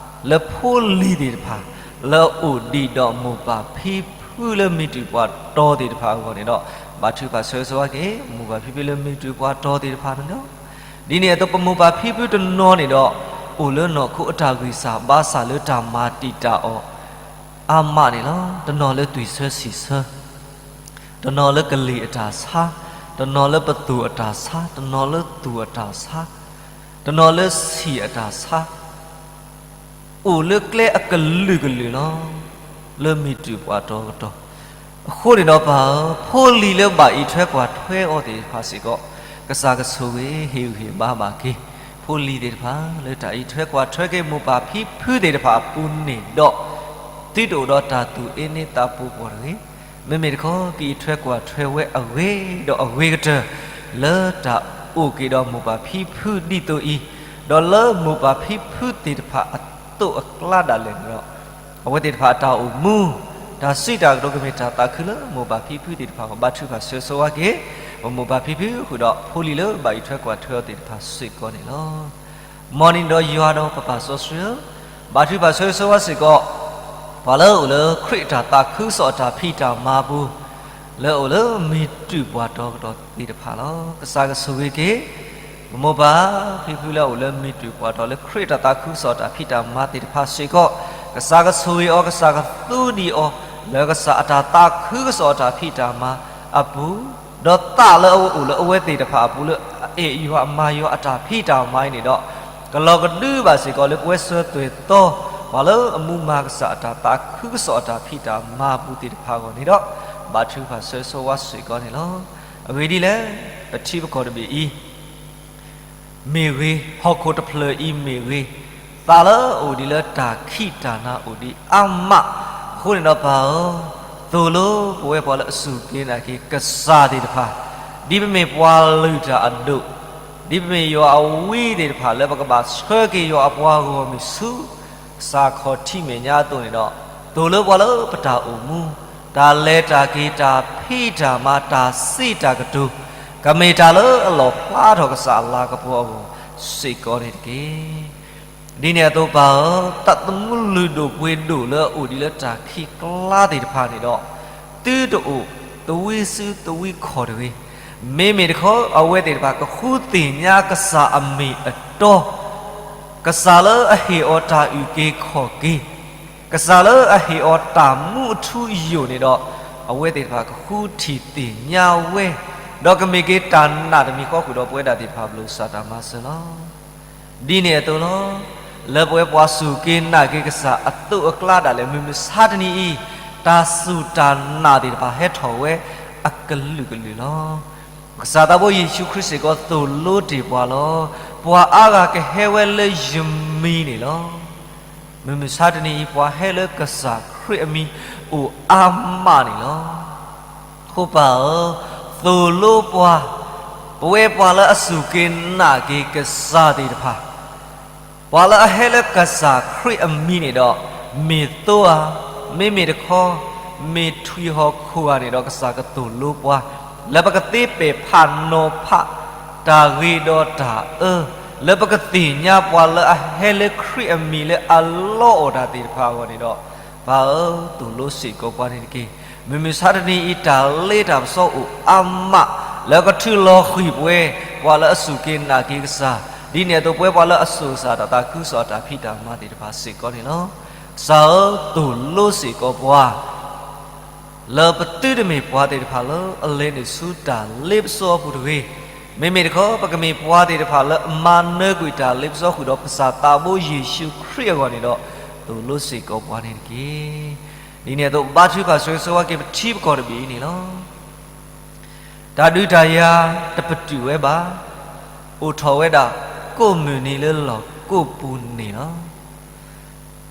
လၢဖိလံၤသ့ၣ်တဖၣ် လၢအအိၣ်ဒံးဒီးမိၢ်ပၢ်ဖံဖုလၢမံၤတုၤပှၤတီသ့ၣ်တဖၣ်အဂီၢ်န့ၣ်ဒီး, ဘါထုကဖၣ်ဆၢဂ့ၤဆၢဝါက့ၤ မိၢ်ပၢ်ဖံဖုလၢမံၤတုၤပှၤတီသ့ၣ်တဖၣ်န့ၣ်လီၤ. ဒ်န့ၣ်အသိးပမိၢ်ပၢ်ဖံဖုတနီၤန့ၣ်ဒီး, အိၣ်လၢနီၢ်ခိအတၢ်ဂံၢ်စၢ်ဘါစၢ်လၢတၢ်မၤတံာ်တာ်အီၤ အါမးန့ၣ်လီၤ. တနီၤလၢသွံၣ်ဆၢဆံၣ်ဆၢ, တနီၤလၢကလံၤအတၢ်ဆါ, တနီၤလၢပသိၣ်အတၢ်ဆါ, တနီၤလၢသူၣ်အတၢ်ဆါ, တနီၤလၢဆံၣ်အတၢ်ဆါ, အိၣ်လၢကျဲအကလုာ်ကလုာ်လီၤ. လၢမံၤတုၤပှၤတီကတီၢ်, အဃိန့ၣ်ဒီးပၢ်ဧၢ, ဖိလံၤလၢဘၣ်အံးထွဲကွၢ်ထွဲအီၤသ့ၣ်တဖၣ်စ့ၢ်ကီး, ကစၢ်ကဆိၣ်ဂ့ၤဟ့ၣ်ဂံၢ်ဟ့ၣ်ဘါဘၣ်က့ၤ, ဖိလံၤသ့ၣ်တဖၣ်လၢတၢ်အံးထွဲကွၢ်ထွဲက့ၤမိၢ်ပၢ်ဖံဖုသ့ၣ်တဖၣ်အပူၤန့ၣ်ဒီး, သုတအိၣ်ဒီးတၢ်သူၣ်အ့န့သးပူၤပှီၢ်တဂ့ၤ. မ့မ့ၢ်တခီ ကအံးထွဲကွၢ်ထွဲဝဲအဂ့ၤဒီးအဂ့ၤကတၢၢ်, လၢတၢ်အိၣ်က့ၤဒီးမိၢ်ပၢ်ဖံဖုဒ်သိးအံၤ, ဒီးလၢမိၢ်ပၢ်ဖံဖုသ့ၣ်တဖၣ်အသိးအကျါဒၣ်လဲာ်န့ၣ်ဒီး, အဝဲသ့ၣ်တဖၣ်အတၢ်အိၣ်မူ, တၢ်စံးတၢ်ကတိၤကမ့ၢ်တၢ်သးခုလၢမိၢ်ပၢ်ဖံဖုသ့ၣ်တဖၣ်အဂီၢ် ဘါထုကဖၣ်ဆၢဂ့ၤဆၢဝါက့ၤ, ပမိၢ်ပၢ်ဖံဖုဃုာ်ဒီးဖိလံၤလၢဘၣ်အံးထွဲကွၢ်ထွဲအီၤသ့ၣ်တဖၣ်စ့ၢ်ကီးန့ၣ်လီၤ. မ်န့ၣ်ဒီးယွၤဒီးပပၢ်စီဆှံဧၢ, ဘါထုကဖၣ်ဆၢဂ့ၤဆၢဝါစ့ၢ်ကီး, ပှၤလၢအအိၣ်လၢခရံာ်အတၢ်သးခုကစီၣ်အတၢ်ဖံးတၢ်မၤအပူၤ, လၢအအိၣ်လၢမံၤတုၤပှၤတီကတီၢ်သ့ၣ်တဖၣ်လီၤ. ကစၢ်ကဆိၣ်ဂ့ၤက့ၤ ပမိၢ်ပၢ်ဖံဖုလၢအအိၣ်လၢမံၤတုၤပှၤတီလၢခရံာ်အတၢ်သးခုကစီၣ်အတၢ်ဖံးတၢ်မၤသ့ၣ်တဖၣ်စ့ၢ်ကီး, ကစၢ်ကဆိၣ်ဂ့ၤအီၤ, ကစၢ်ကသူဒံးအီၤ, လၢကစၢ်အတၢ်သးခုကစီၣ်အတၢ်ဖံးတၢ်မၤအပူၤ, ဒီးသးလၢအအိၣ်လၢအဝဲသ့ၣ်တဖၣ်အပူၤလၢအအဲၣ်ယွၤအမၤယွၤအတၢ်ဖံးတၢ်မၤအံၤန့ၣ်ဒီး, ကလီၤကဒုဘၣ်စ့ၢ်ကီးလၢပဝဲစၢၤသွဲၣ်သီ, ပှၤလၢအမူမၤကစၢ်အတၢ်သးခုကစီၣ်အတၢ်ဖံးတၢ်မၤအပူၤသ့ၣ်တဖၣ်အဂီၢ်န့ၣ်ဒီး, ဘါထုကဖၣ်ဆၢဂ့ၤဆၢဝါစ့ၢ်ကီးန့ၣ်လီၤ. အဂ့ၢ်ဒ်လဲၣ်, ပထံပကီၢ်တဘ့ၣ်အံၤ မ့ၢ်ဂ့ၤ, ဟီၣ်ခိၣ်တဖျၢၣ်အံၤမ့ၢ်ဂ့ၤ, သးလၢအအိၣ်ဒံးလၢတၢ်ခံးတၢ်နၤအိၣ်ဒံးအါမး, အဃိန့ၣ်ဒီးပၢ်ဧၢ, သိၣ်လိပဝဲပှၤလၢအစူၢ်က့ၤနာ်က့ၤကစၢ်သ့ၣ်တဖၣ်, ဒ်ပမ့ၢ်ပှၤလုၢ်တၢ်အဒိၣ်, ဒ်ပမ့ၢ်ယွၤအဝံသ့ၣ်တဖၣ် လၢပကဘၣ်ဆှၢက့ၤယွၤအပှၤဂီၢ်မုၢ်ဆူ ကစၢ်ခီၣ်ထံးမဲာ်ညါအသိးန့ၣ်ဒီး, သိၣ်လိပှၤလၢပတၢ်အိၣ်မူ, တၢ်လဲၤတၢ်က့ၤ, တၢ်ဖံးတၢ်မၤ, တၢ်စံးတၢ်ကတိၤ, ကမ့ၢ်တၢ်လၢအလီၣ်ဖျါထီၣ်ကစၢ်အလၤကပီၤအဂီၢ်စ့ၢ်ကီးန့ၣ်တက့ၢ်. ဒ်န့ၣ်အသိးပၢ်ဧၢ, တၢ်သမူလုၢ်ဒိၣ်ပှ့ၤဒိၣ်လၢအအိၣ်ဒံးလၢတၢ်ခံးကျါသ့ၣ်တဖၣ်န့ၣ်ဒီး, သုတအိၣ်သဝံစုသဝံခီၣ်တဂ့ၤ. မ့မ့ၢ်တခီ အဝဲသ့ၣ်တဖၣ်ကဃုသ့ၣ်ညါကစၢ်အမ့ၢ်အတီ, ကစၢ်လၢအဟ့ၣ်အီၤတၢ်အုၣ်က့ၤခီၣ်က့ၤ, ကစၢ်လၢအဟ့ၣ်အီၤတၢ်မူအထူအယိာ်န့ၣ်ဒီး, အဝဲသ့ၣ်တဖၣ်ကဃုထံၣ်သ့ၣ်ညါဝဲ, ဒီးကမ့ၢ်က့ၤတၢ်နာ်တမံၤဃီဃုာ်ဒီးပဝဲဒၣ်သ့ၣ်တဖၣ်အလိၤကစၢ်တၢ်မၤစၢၤလီၤ. ဒ်န့ၣ်အသိးလီၤ. လၢပဝဲပှၤစူၢ်က့ၤနာ်က့ၤကစၢ်အသိးအကျါဒၣ်လဲာ် မုၢ်မဆါတနံၤအံၤ, တၢ်စူၢ်တၢ်နာ်သ့ၣ်တဖၣ်ဟဲထီၣ်ဝဲအကလုာ်ကလုာ်လီၤ. ကစၢ်သးဘိယ့ၣ်ၡူးခရံာ်စ့ၢ်ကီးသိၣ်လိတ့ၢ်ပှၤလီၤ. ပှၤအါဂၤကဟဲဝဲလၢယမံၤန့ၣ်လီၤ. မုၢ်မဆါတနံၤအံၤ ပှၤဟဲလၢကစၢ်ခရံာ်အမံၤအိၣ်အါမးန့ၣ်လီၤ. ဃိပၢ်ဧၢ, သိၣ်လိပှၤ, ပဝဲပှၤလၢအစူၢ်က့ၤနာ်က့ၤကစၢ်သ့ၣ်တဖၣ်, ပှၤလၢအဟဲလၢကစၢ်ခရံာ်အမံၤန့ၣ်ဒီး, မ့ၢ်သိဧါ, မ့မ့ၢ်တခီ, မ့ၢ်ထွံၣ်ဟီၣ်ခိၣ်ဧါန့ၣ်ဒီး ကစၢ်ကသိၣ်လိပှၤ, လၢပကသ့ပဲာ်ဖးနီၤဖး တၢ်ဂ့ၤဒီးတၢ်အၢ, လၢပကသ့ၣ်ညါပှၤလၢအဟဲလၢခရံာ်အမံၤလၢအလီအီၣ်တၢ်သ့ၣ်တဖၣ်အဂီၢ်န့ၣ်ဒီး, ပၢ်ဧၢ, သိၣ်လိစ့ၢ်ကီးပှၤန့ၣ်တက့ၢ်. မုၢ်မဆါတနံၤအံၤ တၢ်လ့တၢ်ပစီအိၣ်အါမး, လၢကထုးလီၤဃံၤပဝဲ, ပှၤလၢအစူၢ်က့ၤနာ်က့ၤကစၢ်, ဒ်န့ၣ်အသိးပဝဲပှၤလၢအစိၤကစၢ်တၢ်သးခုကစီၣ်အတၢ်ဖံးတၢ်မၤသ့ၣ်တဖၣ်စ့ၢ်ကီးန့ၣ်လီၤ. ကစၢ်ဧၢ, သိၣ်လိစ့ၢ်ကီးပှၤ လၢပသုတမ့ၢ်ပှၤသ့ၣ်တဖၣ်လၢအလဲၤနုာ်ဆူတၢ်လ့ပစီအပူၤတဂ့ၤ. မ့မ့ၢ်တခီ ပကမ့ၢ်ပှၤသ့ၣ်တဖၣ်လၢအမၤနၢၤကွံာ်တၢ်လ့ပစီဃုာ်ဒီးကစၢ်သးဘိယ့ၣ်ၡူးခရံာ်အဂီၢ်န့ၣ်ဒီး, သိၣ်လိစ့ၢ်ကီးပှၤန့ၣ်တက့ၢ်. ဒ်န့ၣ်အသိး ဘါထုကဖၣ်ဆိၣ်ဂ့ၤဆိၣ်ဝါက့ၤပထံပကီၢ်တဘ့ၣ်အံၤန့ၣ်လီၤ. တၢ်ဒုးတၢ်ယၤတပတုာ်ဝဲဘၣ်, အိၣ်ထီၣ်ဝဲဒၣ်ကိးမုၢ်နံၤလၢလီၢ်ကိးပူၤန့ၣ်လီၤ.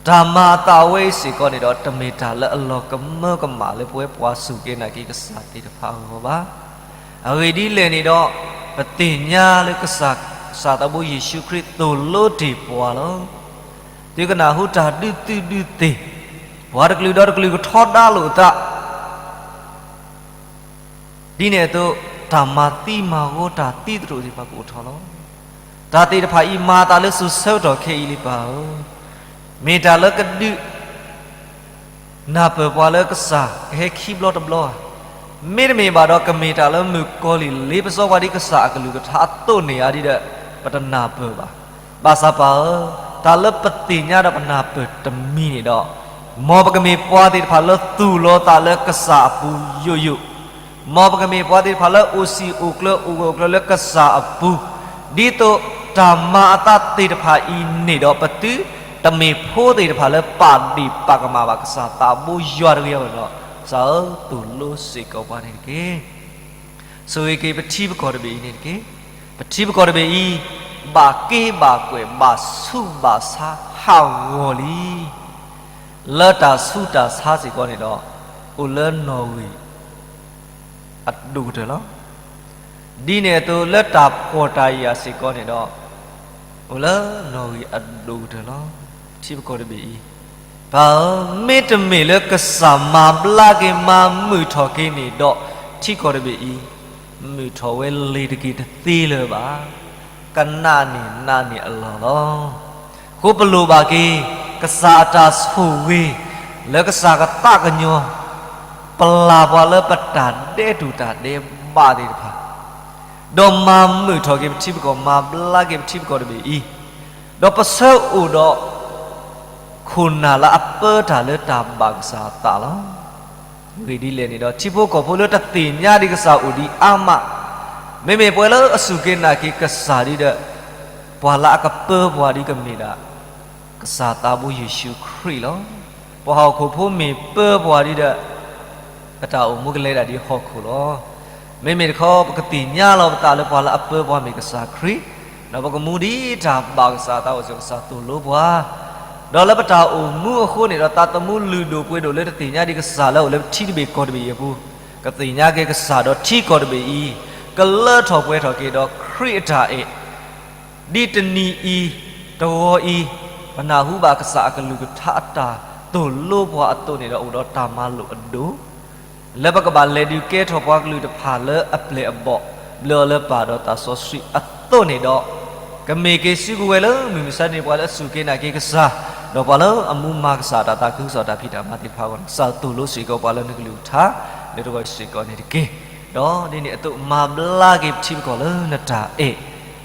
တၢ်မၤအသးဝဲအံၤစ့ၢ်ကီးန့ၣ်ဒီး တမ့ၢ်တၢ်လၢအလီၤကမၢကမၣ်လၢပဝဲပှၤစူၢ်က့ၤနာ်က့ၤကစၢ်သ့ၣ်တဖၣ်အဂီၢ်ဘၣ်. အဂ့ၢ်ဒ်လဲၣ်န့ၣ်ဒီး, ပသ့ၣ်ညါလၢကစၢ်, ကစၢ်သးဘိယ့ၣ်ၡူးခရံာ်သိၣ်လိတ့ၢ်ပှၤလီၤ. သုကနၢ်ဟူတၢ်ဒုးသုးဒုးသ့ၣ်, ပှၤတကလုာ်ဒီးတကလုာ်ကထီဒါလိာ်အသး ဒ်န့ၣ်အသိး, တၢ်မၤသံမၤဂီၤတၢ်သံသတြိာ်သ့ၣ်တဖၣ်ကအိၣ်ထီၣ်လီၤ. တၢ်သ့ၣ်တဖၣ်အံၤမၤအသးလၢစိၤဆၢကတီၢ်ခဲအံၤလံပၢ်ဧၢ, မ့ၢ်တၢ်လၢကဒုး နၢ်ပၢၢ်ပှၤလၢကစၢ်ကဟဲခံဘျီတဘျီဧါ, မ့တမ့ၢ်ဘၣ်ဒီးကမ့ၢ်တၢ်လၢမုၣ်ကီၤလံၢ်လ့ပစီပှၤဒ်ကစၢ်အကလုၢ်ကထါအသိးန့ၣ်ဧါဒ်ဒီး ပတနၢ်ပၢၢ်ဘၣ်. ဘၣ်ဆၣ်ပၢ်ဧၢ, တၢ်လၢပသ့ၣ်ညါဒီးပနၢ်ပၢၢ်တမံၤန့ၣ်ဒီး, မ်ပကမ့ၢ်ပှၤသ့ၣ်တဖၣ်လၢသူၣ်လီၤသးလၢကစၢ်အပူၤယိာ်ယိာ်, မ်ပကမ့ၢ်ပှၤသ့ၣ်တဖၣ်လၢအိၣ်စံာ်အိၣ်ကျၢၤအိၣ်ဂၢၢ်အိၣ်ကျၢၤလၢကစၢ်အပူၤ, ဒ်သိးတၢ်မၤအသးသ့ၣ်တဖၣ်အံၤန့ၣ်ဒီး ပသုတမ့ၢ်ဖိသ့ၣ်တဖၣ်လၢပာ်ဒ့ၣ်ပာ်ကမၣ်ဘၣ်ကစၢ်သးဘိယွၤတဂ့ၤအဂီၢ်န့ၣ်ဒီး, ကစၢ်ဧၢ, သိၣ်လိစ့ၢ်ကီးပှၤန့ၣ်တက့ၢ်. ဆိၣ်ဂ့ၤက့ၤပထံပကီၢ်တဘ့ၣ်အံၤန့ၣ်တက့ၢ်. ပထံပကီၢ်တဘ့ၣ်အံၤ, ဘၣ်က့ဘၣ်ကွဲးဘၣ်ဆူးဘၣ်ဆါဟးဂီၤလံ. လၢတၢ်ဆူးတၢ်ဆါစ့ၢ်ကီးန့ၣ်ဒီး, အိၣ်လၢနီၣ်ဂံၢ်အဒိၣ်ကတၢၢ်လီၤ. ဒ်န့ၣ်အသိးလၢတၢ်ဖှီၣ်တၢ်ယာ်စ့ၢ်ကီးန့ၣ်ဒီး, အိၣ်လၢနီၣ်ဂံၢ်အဒိၣ်ကတၢၢ်လီၤ. ထံပကီၢ်တဘ့ၣ်အံၤ, ပၢ်ဧၢ, မ့တမ့ၢ်လၢကစၢ်မၤဘျါက့ၤမၤမုာ်ထီၣ်က့ၤန့ၣ်ဒီး, ထံကီၢ်တဘ့ၣ်အံၤ, မုာ်ထီၣ်ဝဲလ့ၤတက့ၤတသ့လၢၤဘၣ်. ကနးန့ၢ်နးန့ၢ်အလီၢ်လီၤ. အဃိပလိၣ်ဘၣ်က့ၤ, ကစၢ်အတၢ်ဆိၣ်ဂ့ၤ, လၢကစၢ်ကသးကညီၤ, ပလၢ်ပှၤလၢပတၢ်ဒဲးတူၢ်တၢ်ဒဲးဘးသ့ၣ်တဖၣ် ဒီးမၤမုာ်ထီၣ်က့ၤပထံပကီၢ် မၤဘျါက့ၤပထံပကီၢ်တဘ့ၣ်အံၤ, ဒီးပဆၢအိၣ်ဒီး ခိၣ်နၢ်လၢအပၢတၢ်လၢတၢ်ဘၣ်ကစၢ်အသးလီၤ. ဂ့ၢ်ဒ်လဲၣ်န့ၣ်ဒီး ထံဖိကီၢ်ဖိလၢတသ့ၣ်ညါဒံးကစၢ်အိၣ်ဒံးအါမး, မ့မ့ၢ်ပှၤလၢအစူၢ်က့ၤနာ်က့ၤကစၢ်ဒ်ဒီး, ပှၤလၢအကပၢပှၤဒ်ကမ့ၢ်ဒၣ် ကစၢ်သးဘိယ့ၣ်ၡူးခရံာ်လီၤ. ပှၤဟီၣ်ခိၣ်ဖိမ့ၢ်ပၢပှၤဒ်ဒီး, ပတၢ်အိၣ်မူကလဲၤဒၣ်ဒ်ဟီၣ်ခိၣ်လီၤ. မ့မ့ၢ်တခီ ပကသ့ၣ်ညါလီၤပသးလၢပှၤလၢအပၢပှၤမ့ၢ်ကစၢ်ခရံာ်, ဒီးပကမူဒံးတၢ်ဘၣ်ကစၢ်အသးအိၣ်စ့ၢ်ကီး ကစၢ်သိၣ်လိပှၤ, ဒီးလၢပတၢ်အိၣ်မူအဃိန့ၣ်ဒီး သးသမူလုၢ်ဒိၣ်ပှ့ၤဒိၣ်လၢတသ့ၣ်ညါဒံးကစၢ်လၢအိၣ်လၢပထံတဘ့ၣ်ကီၢ်တဘ့ၣ်အံၤအပူၤ, ကသ့ၣ်ညါက့ၤကစၢ်ဒီးထံကီၢ်တဘ့ၣ်အံၤ, ကလၢထီၣ်ပှဲၤထီၣ်က့ၤဒီးခရံာ်အတၢ်အဲၣ် ဒ်တနံၤအံၤ, တဂီၤအံၤ, ပနၢ်ဟူဘၣ်ကစၢ်အကလုၢ်ကထါအတၢ်သိၣ်လိပှၤအသိးန့ၣ်ဒီး အိၣ်ဒီးတၢ်မၤလိာ်အဒိၣ်, လၢပကဘၣ်လဲၤဒုးကဲထီၣ်ပှၤကလုာ်တဖၣ်လၢအပျဲၢ်အဘီၣ်, ဘျၢအီၤလၢပၢ်ဒီးသးစီဆှံအသိးန့ၣ်ဒီး, ကမ့ၢ်က့ၤစုကဝဲၤလၢမုၢ်မဆါတနံၤ ပှၤလၢအစူၢ်က့ၤနာ်က့ၤကစၢ်, ဒီးပှၤလၢအမူမၤကစၢ်တၢ်သးခုကစီၣ်တၢ်ဖံးတၢ်မၤသ့ၣ်တဖၣ်အဂီၢ်န့ၣ်, ကစၢ်သိၣ်လိစ့ၢ်ကီးပှၤလၢနကလုၢ်ကထါ, လၢတဂီၤစ့ၢ်ကီးန့ၣ်တက့ၢ်. ဒီးဒ်န့ၣ်အသိးမၤဘျါက့ၤပထံပကီၢ်လၢနတၢ်အဲၣ်,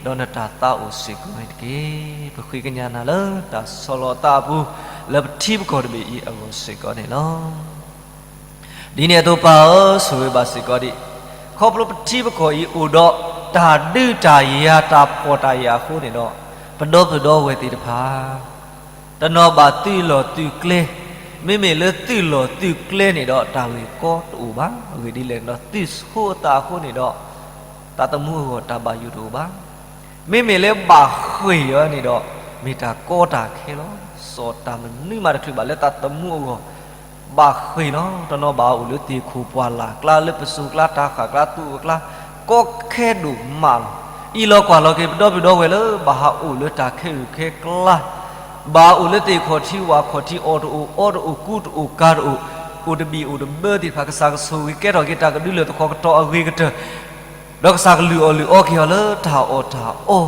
ဒီးနတၢ်သးအိၣ်စ့ၢ်ကီးန့ၣ်တက့ၢ်. ပဃ့ကညးနၤလၢတၢ်ဆီၣ်လီၤသးအပူၤ, လၢပထံပကီၢ်တဘ့ၣ်အံၤအဂီၢ်စ့ၢ်ကီးန့ၣ်လီၤ. ဒ်န့ၣ်အသိးပၢ်ဧၢ, ဆိၣ်ဂ့ၤဘၣ်စ့ၢ်ကီးဒံး, ခီဖျိပထံပကီၢ်အံၤအိၣ်ဒီးတၢ်ဒုးတၢ်ယၤတၢ်ဖှီၣ်တၢ်ယာ်အဃိန့ၣ်ဒီး, ပဒီပုၢ်ဒီဝဲၢ်သ့ၣ်တဖၣ် တနီၤဘၣ်သုးလီၢ်သုးကျဲ, မ့မ့ၢ်လၢသုးလီၢ်သုးကျဲန့ၣ်ဒီး တၢ်ဂ့ၢ်ကီတအိၣ်ဘၣ်. အဂ့ၢ်ဒ်လဲၣ်န့ၣ်ဒီး သုးဆိအသးအဃိန့ၣ်ဒီး သးသမူအဂီၢ်တၢ်ဘၣ်ယိၣ်တအိၣ်ဘၣ်. မ့မ့ၢ်လၢဘၣ်ဃ့ၢ်အီၤန့ၣ်ဒီး မ့ၢ်တၢ်ကီတၢ်ခဲလီၤ. စီၤတၢ်မနုၤမးတချုးဘၣ်လၢသးသမူအဂီၢ် ဘၣ်ဃ့ၢ်လီၤ. တနီၤဘၣ်အိၣ်လၢသ့ၣ်ခိၣ်ပှၢ်လၢ်ကျါ လၢပစိၤကျါ တၢ်ဃၣ်ကျါ သူၣ်အကျါ, ကီခဲဒိၣ်မးလီၤ. အံၤလီၤကွၢ်လီၤက့ၤ ပဒီပုၢ်ဒီဝဲၢ်လၢဘၣ်ဟးအိၣ်လၢတၢ်ခဲအုၣ်ခဲကျါ, ဘၣ်အိၣ်လၢသ့ၣ်ခီၣ်ထံးဝၣ်ခီၣ်ထံး အီၣ်တအိၣ်အီတအိၣ် ကူတအိၣ်ကၤတအိၣ်, အိၣ်တဘံၣ်အိၣ်တဘၢသ့ၣ်တဖၣ် ကစၢ်ကဆိၣ်ဂ့ၤကဲထီၣ်က့ၤတၢ်ကဒုလၢာ်သကိးကတီၤအဂ့ၤကတၢၢ် ဒီးကစၢ်ကလုၢ်အီၣ်လုၢ်အီက့ၤအီၤလၢတၢ်အီၣ်တၢ်အီ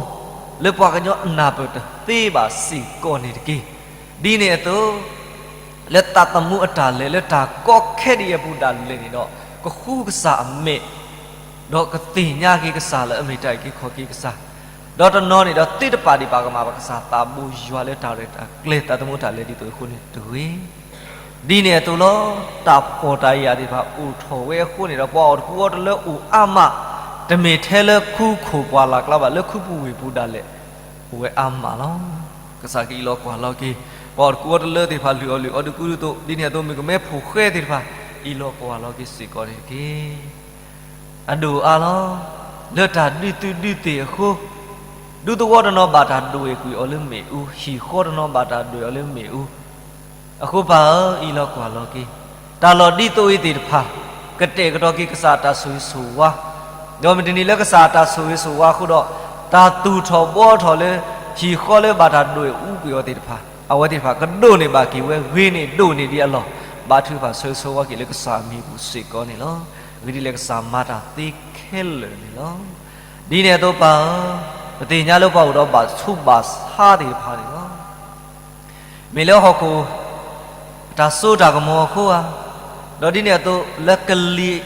လၢပှၤကညီအနၢ်ပၢၢ်တသ့ဘၣ်စ့ၢ်ကီးန့ၣ်တက့ၢ်. ဒ်န့ၣ်အသိး လၢသးသမူအတၢ်လဲၤ လၢတၢ်ကီခဲဒ်အံၤအပူၤဒၣ်လဲာ်န့ၣ်ဒီး ကဃုကစၢ်အမဲာ် ဒီးကသ့ၣ်ညါက့ၤကစၢ်လၢအမ့ၢ်တၢ်အုၣ်က့ၤခီၣ်က့ၤကစၢ်, ဒီးတနီၤန့ၣ်ဒီးသုတပာ်ဒံးပာ်ကမၣ်ဘၣ်ကစၢ်သးဘိယွၤလၢတၢ်ရဲၣ်တၢ်ကျဲၤ သးသမူတၢ်လဲၤဒ်သိးအဃိန့ၣ်တဂ့ၤ. ဒ်န့ၣ်အသိးလီၤ. တၢ်ဖှီၣ်တၢ်ယာ်သ့ၣ်တဖၣ်အိၣ်ထီၣ်ဝဲအဃိန့ၣ်ဒီး ပှၤအီၣ်တကူအီတလၢအိၣ်အါမး, တမ့ၢ်ထဲလၢခူခိၣ်ပှၢ်လၢ်ကျါဘၣ် လၢခူပူၤဝ့ၢ်ပူၤဒၣ်လဲာ် အိၣ်ဝဲအါမးလီၤ. ကစၢ်ကအံးလီၤကွၢ်လီၤက့ၤ ပှၤအီၣ်တကူအီတလၢသ့ၣ်တဖၣ် လုၢ်အီၣ်လုၢ်အီဒုးကူဒုးသိး ဒ်န့ၣ်အသိးမုၣ်ကမဲဖိဃဲသ့ၣ်တဖၣ် အံးလီၤကွၢ်လီၤက့ၤစ့ၢ်ကီးန့ၣ်တက့ၢ်. အဒိၣ်အါလီၤ. လၢတၢ်ဒုးသုးဒုးသ့ၣ်အဃိ, ဒူသဝီတနီၤဘၣ်တၢ်ဒွဲၣ်ကွံာ်အီၤလၢမ့ၣ်အူ, ဟံၣ်ဃီတနီၤဘၣ်တၢ်ဒွဲၣ်အီၤလၢမ့ၣ်အူ, အဃိပၢ်ဧၢ, အံးလီၤကွၢ်လီၤက့ၤ တၢ်လီၢ်ဒ်သိးအံၤသ့ၣ်တဖၣ် ကတဲာ်ကတီၤက့ၤကစၢ်အတၢ်ဆိၣ်ဂ့ၤဆိၣ်ဝါ, ဒီးမုၢ်တနံၤလၢကစၢ်အတၢ်ဆိၣ်ဂ့ၤဆိၣ်ဝါအဃိဒီး တၢ်သူၣ်ထီၣ်ဘှီထီၣ်လၢ ဟံၣ်ဃီလၢဘၣ်တၢ်ဒွဲၣ်အူကွံာ်အီၤသ့ၣ်တဖၣ်, အဝဲသ့ၣ်တဖၣ်ကဒိးန့ၢ်ဘၣ်က့ၤဝဲ ဂ့ၤန့ၢ်ဒိၣ်န့ၢ်ဒံးအလီၢ်, ဘါထုကဖၣ်ဆၢဂ့ၤဆၢဝါက့ၤလၢကစၢ်အမံၤအပူၤစ့ၢ်ကီးန့ၣ်လီၤ. အဂ့ၢ်ဒ်လဲၣ်ကစၢ်မၤတၢ်သ့ခဲလၢာ်န့ၣ်လီၤ. ဒ်န့ၣ်အသိးပၢ်ဧၢ, ပသ့ၣ်ညါလၢပှၤအိၣ်ဒီးဘၣ်ဆူးဘၣ်ဆါသ့ၣ်တဖၣ်န့ၣ်လီၤ. မ့ၢ်လၢဟီၣ်ခိၣ် တၢ်စိတၢ်ကမီၤအဃိဧါ, ဒီးဒ်န့ၣ်အသိးလၢကလံၤ,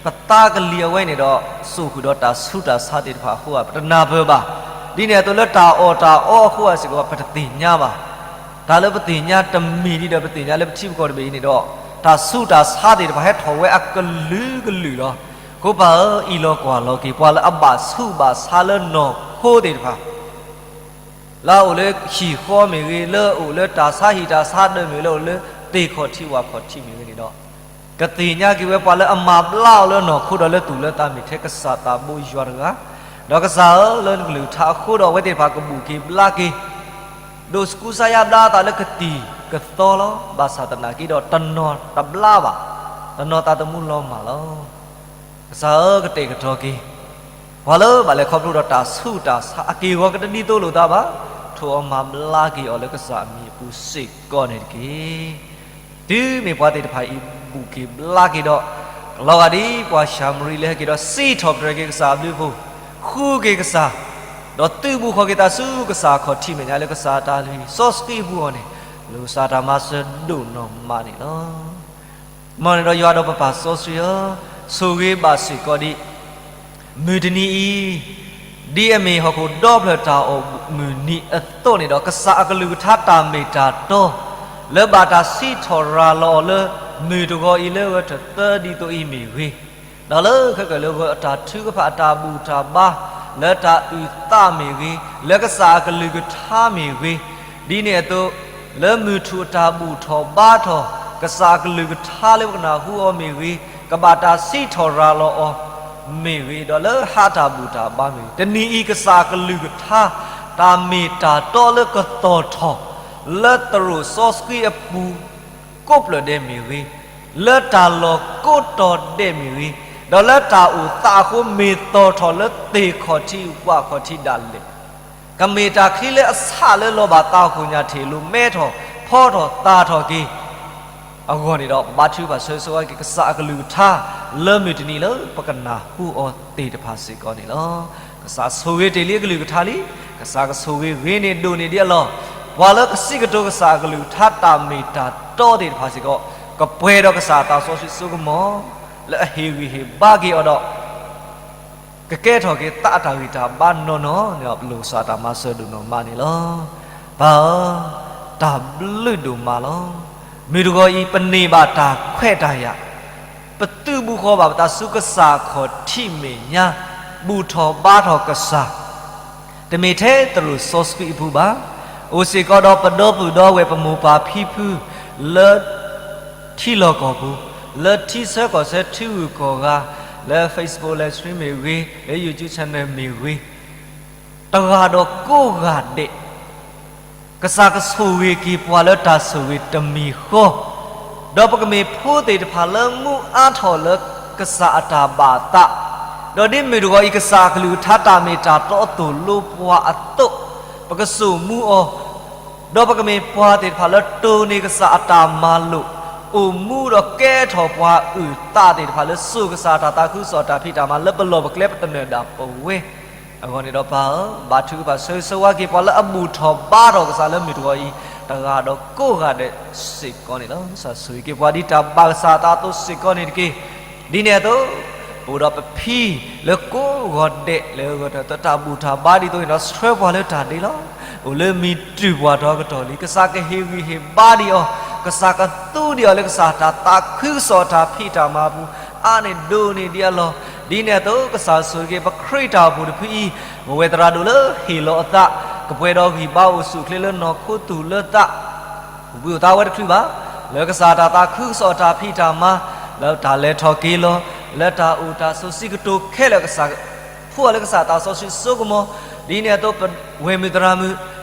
ပသးကလံၤအဝဲန့ၣ်ဒီး စိာ်ဃုာ်ဒီးတၢ်ဆူးတၢ်ဆါသ့ၣ်တဖၣ်အဃိဧါ, ပတနၢ်ပၢၢ်ဘၣ်. ဒ်န့ၣ်အသိးလၢတၢ်အီၣ်တၢ်အီအဃိဧါစ့ၢ်ကီး ပတသ့ၣ်ညါဘၣ်. တၢ်လၢပသ့ၣ်ညါတမံၤဒ်ဒီး ပသ့ၣ်ညါလၢပထံပကီၢ်တဘ့ၣ်အံၤန့ၣ်ဒီး တၢ်ဆူးတၢ်ဆါသ့ၣ်တဖၣ်ဟဲထီၣ်ဝဲအကလုာ်ကလုာ်လီၤ. အဃိပၢ်ဧၢ, အံးလီၤကွၢ်လီၤက့ၤ ပှၤလၢအဘၣ်ဆူးဘၣ်ဆါလၢနီၢ်ခိသ့ၣ်တဖၣ် လၢအအိၣ်လၢဟံၣ်ဃီမ့ၢ်ဂ့ၤ, လၢအအိၣ်လၢတၢ်ဆါဟံၣ်တၢ်ဆါဒၢးမ့ၢ်ဂ့ၤ, လၢအအိၣ်လၢသ့ၣ်ခီၣ်ထံးဝၣ်ခီၣ်ထံးမ့ၢ်ဂ့ၤန့ၣ်ဒီး, ကသ့ၣ်ညါက့ၤဝဲပှၤလၢအမၤဘျါအီၤလၢနီၢ်ခိဒီးလၢသူၣ်လၢသးမ့ၢ်ထဲကစၢ်သးဘိယွၤတဂၤ, ဒီးကစၢ်ဧၢ, လၢနကလုၢ်ကထါအဃိဒီးအဝဲသ့ၣ်တဖၣ်ကဘူၣ်က့ၤဘျါက့ၤ ဒိးစကူစါယါဘျါအသးလၢကသံၣ်ကသီလီၤ. ဘၣ်ဆၣ်သနာ်က့ဒီး တနီၤတဘျါဘၣ်, တနီၤသးသမူလီၤမၢ်လီၤ. ကစၢ်ဧၢ, ကတဲာ်ကတီၤက့ၤ ပှၤလၢဘၣ်လဲၤခီဖျိဒီးတၢ်ဆူးတၢ်ဆါ အက့ၢ်အဂီၤကတဒ်သိးလိာ်သးဘၣ်, ထိၣ်အီၤမၤဘျါက့ၤအီၤလၢကစၢ်အမံၤအပူၤစ့ၢ်ကီးန့ၣ်တက့ၢ်. တုၤမ့ၢ်ပှၤသ့ၣ်တဖၣ်အံၤဘူၣ်က့ၤဘျါက့ၤဒီး, လီၤဂာ်ဒ်ပှၤၡၤမရံလၢဟဲက့ၤဒီးစံးထီၣ်ပတြၢၤက့ၤကစၢ်အဘျုးအဖှိၣ်, ဃုက့ၤကစၢ်, ဒီးသုးဘူးဃီၤက့ၤသးဆူကစၢ်အခီၣ်ထံးမဲာ်ညါလၢကစၢ်အတၢ်လုၢ်စီဆှံအပူၤအဂီၢ်န့ၣ်, လီၤစၢ်တၢ်မၤစၢၤဒိၣ်နီၢ်မးန့ၣ်လီၤ. မ်န့ၣ်ဒီးယွၤဒီးပပၢ်စီဆှံဧၢ, ဆိၣ်ဂ့ၤဘၣ်စ့ၢ်ကီးဒံး မုၢ်တနံၤအံၤ, ဒ်အမ့ၢ်ဟီၣ်ခိၣ်ဒီဖျၢၣ်တၢ်အိၣ်မုၢ်နံၤအသိးန့ၣ်ဒီး ကစၢ်အကလုၢ်ကထါတၢ်မ့ၢ်တၢ်တီ လၢဘၣ်တၢ်စံးထီၣ်ရၤလီၤအီၤလၢ မုၢ်တဂီၤအံၤလၢဂဲၤထၢၣ်သၢဒ်သိးအံၤမ့ၢ်ဂ့ၤ, ဒီးလၢခဲကၢၢ်လၢဂဲၤအတၢ်ထုကဖၣ်အတၢ်ဘူၣ်တၢ်ဘါ လၢတၢ်အုၣ်သးမ့ၢ်ဂ့ၤ, လၢကစၢ်အကလုၢ်ကထါမ့ၢ်ဂ့ၤ, ဒ်န့ၣ်အသိး လၢမုၢ်ထူၣ်အတၢ်ဘူၣ်ထီၣ်ဘါထီၣ် ကစၢ်အကလုၢ်ကထါလၢပကနၢ်ဟူအီၤမ့ၢ်ဂ့ၤ, ကဘၣ်တၢ်စံးထီၣ်ရၤလီၤအီၤမ့ၢ်ဂ့ၤ, ဒီးလၢဟါတၢ်ဘူၣ်တၢ်ဘါမ့ၢ်ဂ့ၤ, တနံၤအံၤကစၢ်အကလုၢ်ကထါ တၢ်မ့ၢ်တၢ်တီလၢကသီၣ်ထီၣ် လၢသရိာ်စီဆှံအပူၤ ကိးဖျၢၣ်ဒဲးမ့ၢ်ဂ့ၤ, လၢတၢ်လီၢ်ကိးတီၤဒဲးမ့ၢ်ဂ့ၤ, ဒီးလၢတၢ်အိၣ်သးအဃိမ့ၢ်သီၣ်ထီၣ်လၢသ့ၣ်ခီၣ်ထံးဝၣ်ခီၣ်ထံးဒၣ်လဲာ် ကမ့ၢ်တၢ်ချံလၢအဆၣ်လၢလီၤဘၣ်သးဟီၣ်ခိၣ်ညၣ်ထံးလိၤ မဲထီၣ်ဖီထီၣ်သၣ်ထီၣ်က့ၤ အဂီၢ်န့ၣ်ဒီး ပဘါထုကဖၣ်ဆၢဂ့ၤဆၢဝါက့ၤ ကစၢ်အကလုၢ်ကထါ လၢမုၢ်တနံၤလၢပကနၢ်ဟူအီၤသ့ၣ်တဖၣ်စ့ၢ်ကီးန့ၣ်လီၤ. ကစၢ်ဆိၣ်ဂ့ၤတ့ၢ်လံအကလုၢ်ကထါလံ, ကစၢ်ကဆိၣ်ဂ့ၤဂ့ၤန့ၢ်ဒိၣ်န့ၢ်ဒံးအလီၢ်, ပှၤလၢကစံးကတိၤကစၢ်အကလုၢ်ကထါတၢ်မ့ၢ်တၢ်တီသ့ၣ်တဖၣ်စ့ၢ်ကီး ကပှဲၤဒီးကစၢ်အသးစီဆှံစိကမီၤ လၢအဟ့ၣ်ဂံၢ်ဟ့ၣ်ဘါက့ၤအီၤဒီး ကကဲထီၣ်က့ၤသးအတၢ်ဂံၢ်တၢ်ဘါနီၢ်နီၢ်န့ၣ် ပလိၣ်ကစၢ်တၢ်မၤစၢၤဒိၣ်နီၢ်မးန့ၣ်လီၤ. ပၢ်ဧၢ, တၢ်ဘျုးဒိၣ်မးလီၤ. မုၢ်တဂီၤအံၤ ပန့ၢ်ဘၣ်တၢ်ခွဲးတၢ်ယာ်, ပသုးဘူးဃီၤဘၣ်ပသးဆူကစၢ်ခီၣ်ထံးမဲာ်ညါ, ဘူၣ်ထီၣ်ဘါထီၣ်ကစၢ် တမ့ၢ်ထဲတရိာ်စီဆှံအပူၤဘၣ်. အိၣ်စ့ၢ်ကီးဒီးပဒီပုၢ်ဒီဝဲၢ်ပမိၢ်ပၢ်ဖံဖု လၢထံလီၢ်ကီၢ်ပူၤ, လၢထံဆၢကီၢ်ဆၢထံဂုၤကီၢ်ဂၤ, လၢ Facebook live stream မ့ၢ်ဂ့ၤ, လၢ YouTube channel မ့ၢ်ဂ့ၤ, တဂၤဒီးကိးဂၤဒဲး ကစၢ်ကဆိၣ်ဂ့ၤက့ၤပှၤလၢတၢ်ဆိၣ်ဂ့ၤတမံၤဃီ, ဒီးပကမ့ၢ်ဖိသ့ၣ်တဖၣ်လၢမူအါထီၣ်လၢကစၢ်အတၢ်ဘၣ်သး, ဒီးဒ်မုၢ်တဂီၤအံၤ ကစၢ်အကလုၢ်ကထါတၢ်မ့ၢ်တၢ်တီသိၣ်လိပှၤအသိး, ပကစိာ်မူအီၤ, ဒီးပကမ့ၢ်ပှၤသ့ၣ်တဖၣ်လၢတိၢ်န့ၢ်ကစၢ်အတၢ်မၤလိာ်, အိၣ်မူဒီးကဲထီၣ်ပှၤအုၣ်သးသ့ၣ်တဖၣ်လၢစိာ်ကစၢ်အတၢ်သးခုကစီၣ် တၢ်ဖံးတၢ်မၤလၢပလီၢ်ပကျဲပသနၢၣ်ဒၣ်ပဝဲ အဂီၢ်န့ၣ်ဒီးပၢ်ဧၢ, ဘါထုကဖၣ်ဆၢဂ့ၤဆၢဝါက့ၤပှၤလၢအဘူၣ်ထီၣ်ဘါထီၣ်ကစၢ်လၢမုၢ်တဂီၤအံၤ တဂၤဒီးကိးဂၤဒဲးစ့ၢ်ကီးန့ၣ်လီၤ. ကစၢ်ဆိၣ်ဂ့ၤက့ၤပှၤဒ်တၢ်ဘၣ်ကစၢ်အသးအသိးစ့ၢ်ကီးန့ၣ်တက့ၢ်. ဒ်န့ၣ်အသိး ပအိၣ်ဒီးပဖံလၢကိးဂီၤဒဲးလၢအဂီၢ်တၢ်ဘါဒ်သိးန့ၣ်ဒီး ဆှၢပှၤလၢတၢ်ဒ့လီၤ. အိၣ်လၢမံၤတုၤပှၤထီကတီၢ်လံ ကစၢ်ကဟ့ၣ်ဂံၢ်ဟ့ၣ်ဘါဒံးအီၤ, ကစၢ်ကသူဒံးအီၤလၢကစၢ်တၢ်သးခုကစီၣ်တၢ်ဖံးတၢ်မၤပူၤ အါန့ၢ်ဒိၣ်န့ၢ်ဒံးအလီၢ်. ဒ်န့ၣ်အသိး ကစၢ်ဆိၣ်ဂ့ၤက့ၤပခရံာ်တၢ်အိၣ်ဖှိၣ်တဖုအံၤ, ပဝဲသရၣ်ဒိၣ်လၢဟ့ၣ်လီၤအသး, ကပှဲၤဒီးဂံၢ်ဘါအိၣ်ဆူၣ်အိၣ်ချ့လၢနီၢ်ခိသူၣ်လၢသး ပဘူၣ်အသးဝဲတချုးဘၣ်, လၢကစၢ်တၢ်သးခုကစီၣ်တၢ်ဖံးတၢ်မၤ, လၢတၢ်လဲၤထီၣ်က့ၤလီၤ, လၢတၢ်အိၣ်တၢ်ဆိးစံးကတိၤခဲလၢာ်ကစၢ်, ဖှူအီၤလၢကစၢ်သးစီဆှံစိကမီၤ, ဒ်န့ၣ်အသိး ပဝဲၢ်မုၣ်သရၣ်မုၣ်,